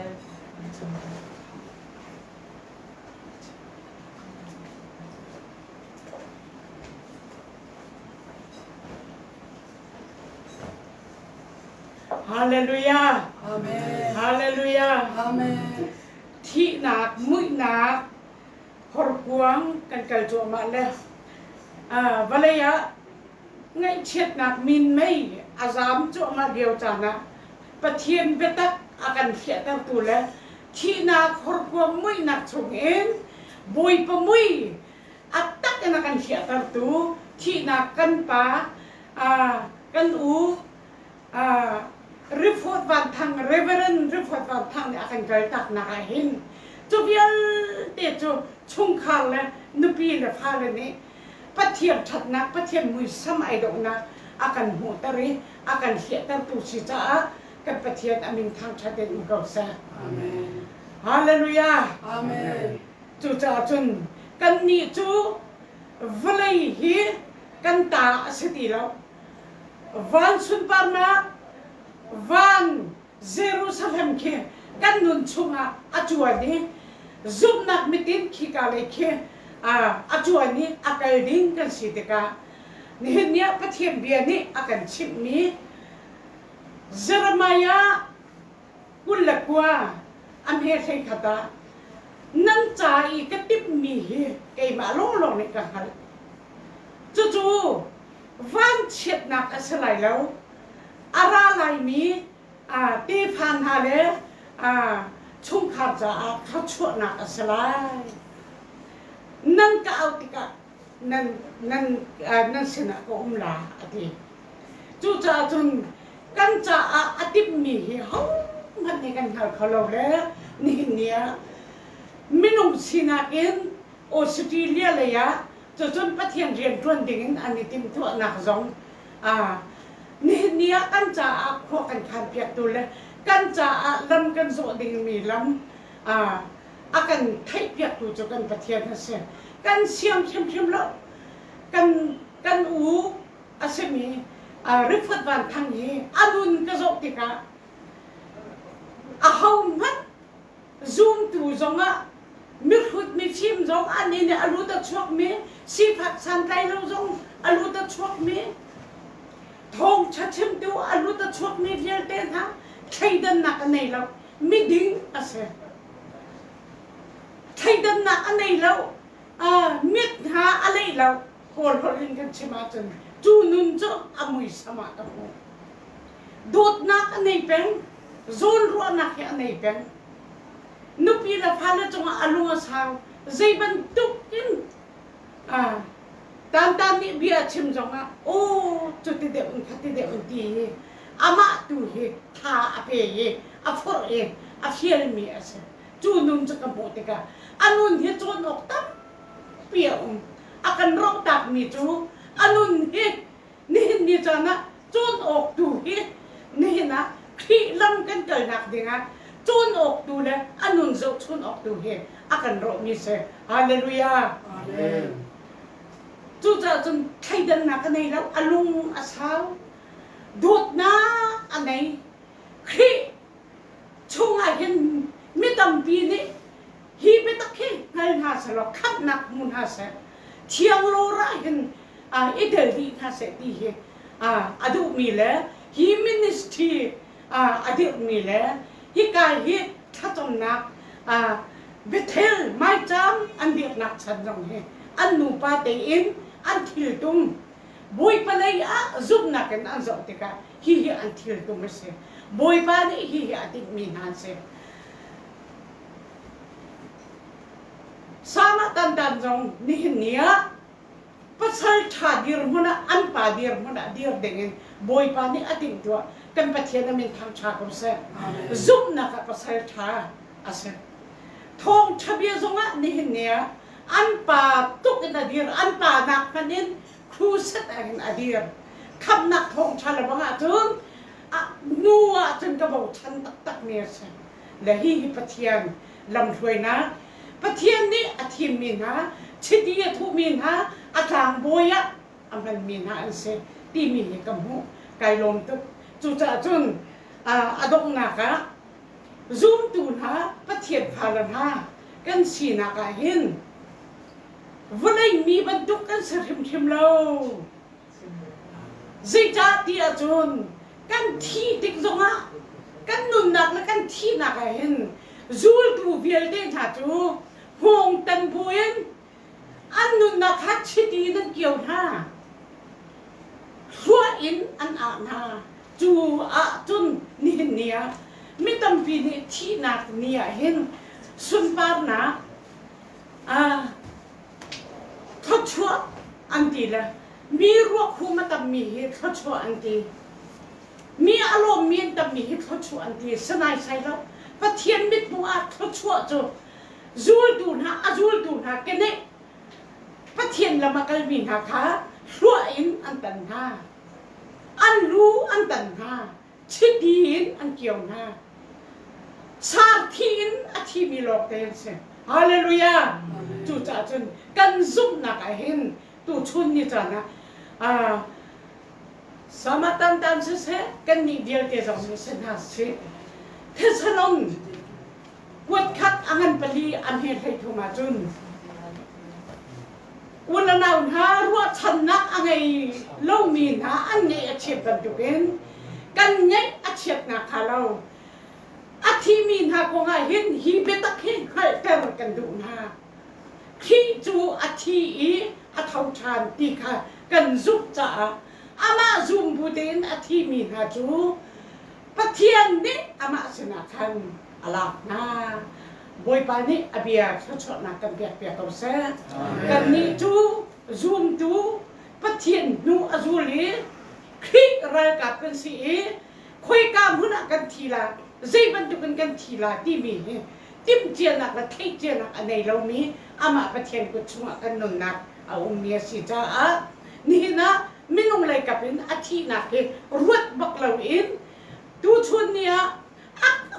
Hallelujah. Amen. Hallelujah. Amen. Thihnak, muihnak, horkuang kan kal cuahmah le vawlei ah ngaihchiatnak minmei a zaam cuahmah lio caan ah Pathian biatak a kan fiahtertu le thihnak horkuang muihnak chungin Bawipa mui a tak in a kan fiahtertu thihnak kan pa kan u Rifawt Van Thang Reverend Rifawt Van Thang nih a kan kaltaknak ah hin cu vialte cu chungkhar le nupi le fale nih Pathian ṭhatnak Pathian muisam ai dawhnak a kan hmuhter i a kan hliahtertu si caah kan Pathian a min thangṭhat in um ko seh. Amen. Hallelujah. Amen. Cucaah cun kannih cu vawlei hi kan ta a si ti lo. Van sunparnak, van Jerusalem khi kan nun chungah a cuan i zumhnak mitin khika lei khi a cuan i a kal ding kan si tikah nihin ni ah Pathian bia nih a kan chimhmi Jeremiah 29 a hme 11 ah nan ca i ka timhmi hi keimah lawnglawng nih ka hngalh. Cucu vanchiatnak a si lai lo. A ra laimi tefa hna le chungkhar caah thluachuahnak a si lai. Nan ka auh tikah nan, nan, nan sinah ka um la a ti. Cucaah cun kan caah a timhmi hi hohmanh nih kan hngal kho lo le nihin ni ah minung sinak in Australia lei ah cucun Pathian rian ṭuan dingin an i timhtuahnak zong nihin ni ah kan caah khua kan khanpiaktu le kan caah lam kan zawh dingmi lam a kan theihpiaktu cu kan Pathian a si. Kan siang hrimhrim lo. Kan kan u a simi Rifat Van Thang hi a nun ka zoh tikah ahohmanh zumtu zongah mihrut mifim zong an inn i a lut a chuakmi sifak santlai lo zong a lut a chuakmi thawngṭha chimtu a lut a chuakmi vialte hna thleidannak a nei lo miding a si thleidannak a nei lo mit hna a leih lo kawl holh in kan chim ahcun cu nun cu a muisam ah ka hmuh dawtnak a nei peng zawnruahnak hi a nei peng nupi le fale cungah a lung a sau zei bantuk in tan nih bia a chim zongah aw cuti deuh in khati deuh in ti hi amah tu hi tha a pe i a forh i a fialmi a si cu nun cu ka hmuh tikah a nun hi cawn awk tampi a um a kan rohtakmi cu a nun hi nihin ni caan ah cawn awk tu hi nihin ah Khrih lam kan kalnak dingah cawn awk tu le a nun zohchun awk tu hi a kan rawhmi si. Hallelujah. Amen. Cucaah cun thleidannak a nei lo, a lung a sau, dawtnak a nei. Khrih chungah hin mi tampi nih Hi biatak hi hngal hna selaw khamhnak hmu hna seh. Thiang lawr ah hin i tel dih hna seh ti hi a duhmi le hi ministry a dirhmi le hika hi thlacamnak Bethel maicaam an dirhnak chan zong hi an nupa tein an thiltum Bawipa lei ah zumhnak in an zoh tikah hihi an thiltum a si. Bawipa nih hihi a tinhmi hna an si. Sama tantan zong nihin ni ah pasal ṭha dirhmun ah an pa dirhmun ah dir dingin Bawipa nih a timhtuah. Kan Pathian a min thangṭha ko seh. Zumhnak ah pasal ṭha a si. Thawngṭha bia zongah nihin ni ah an pa tuk in a dir, an pa nak hmanh in crusade ah hin a dir. Khamhnak thawngṭha le bang ahcun nu ahcun ka bochan taktakmi a si. Le hihi Pathian lamhruainak Pathian nih a thimmi hna, chiti a thuhmi hna, a tlangbawi ah a hmanmi hna an si timi hi ka hmuh. Kai lawm tuk. Cucaah cun a donghnak ah zumtu hna Pathian fale hna kan sinak ah hin vawlei mi bantuk kan si hrimhrim lo. Zeicah ti ahcun kan thih tik zongah kan nunnak le kan thihnak ah hin zultu vialte hna cu hngawng tan buin an nunnak kha chiti in an kio hna. Hruah in an ah hna. Cu ahcun nihin ni ah mi tampi nih thihnak ni ah hin sunparnak thluachuah an ti le mi ruakhum a tammi hi thluachuah an ti. Mi a lawmmi an tammi hi thluachuah an ti. Sanaisai lo. Pathian mithmuh ah thluachuah cu zultu hna a zultu hna keneh Pathian lam a kalmi hna kha hluah in an tan hna. An lu an tan hna. Chiti in an kio hna. Sarthi in a thimi lawngte an si. Hallelujah! Cucaah cun kan zumhnak ah hin tuchun ni caan ah sama tantan siseh kan nih vialte zong nih si hna sih. Thessalon kuat khat a ngan pali a hme 13 ahcun u le nau hna ruahchannak a ngei lomi hna an ngeih a chiat bantukin kan ngeih a chiatnak hnga lo a thimi hna kongah hin hi biatak hi hngalhter kan duh hna. Khrih cu a thi i a tho ṭhan ti kha kan zumh caah amah zum bu tein a thimi hna cu Pathian nih amah sinah khan a lak hna. Bawipa nih a bia thluachuahnak kan pekpiak ko seh. Kannih cu zumtu Pathian hnu a zul i Khrih ralkap kan si i khoika hmun ah kan thi la, zei bantukin kan thi la timi hi timhcianak le theihcianak a nei lomi amah Pathian kut chungah kan nunnak a ummi a si caah nihin ah minung leikap in a thihnak hi ruat bak loin tuchun ni ah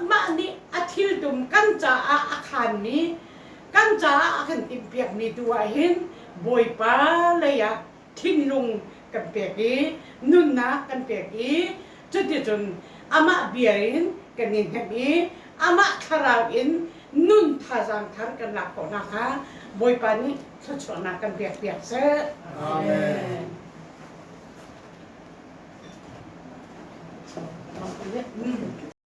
amah nih a thiltum kan caah a khanmi kan caah a kan timhpiakmi tu ah hin Bawipa lei ah thinlung kan pek i nunnak kan pek i cuticun amah bia in kan i hnemh i amah thlarau in nun thazaang thar kan lak khawh nakhnga Bawipa nih thluachuahnak kan pekpiak seh. Amen.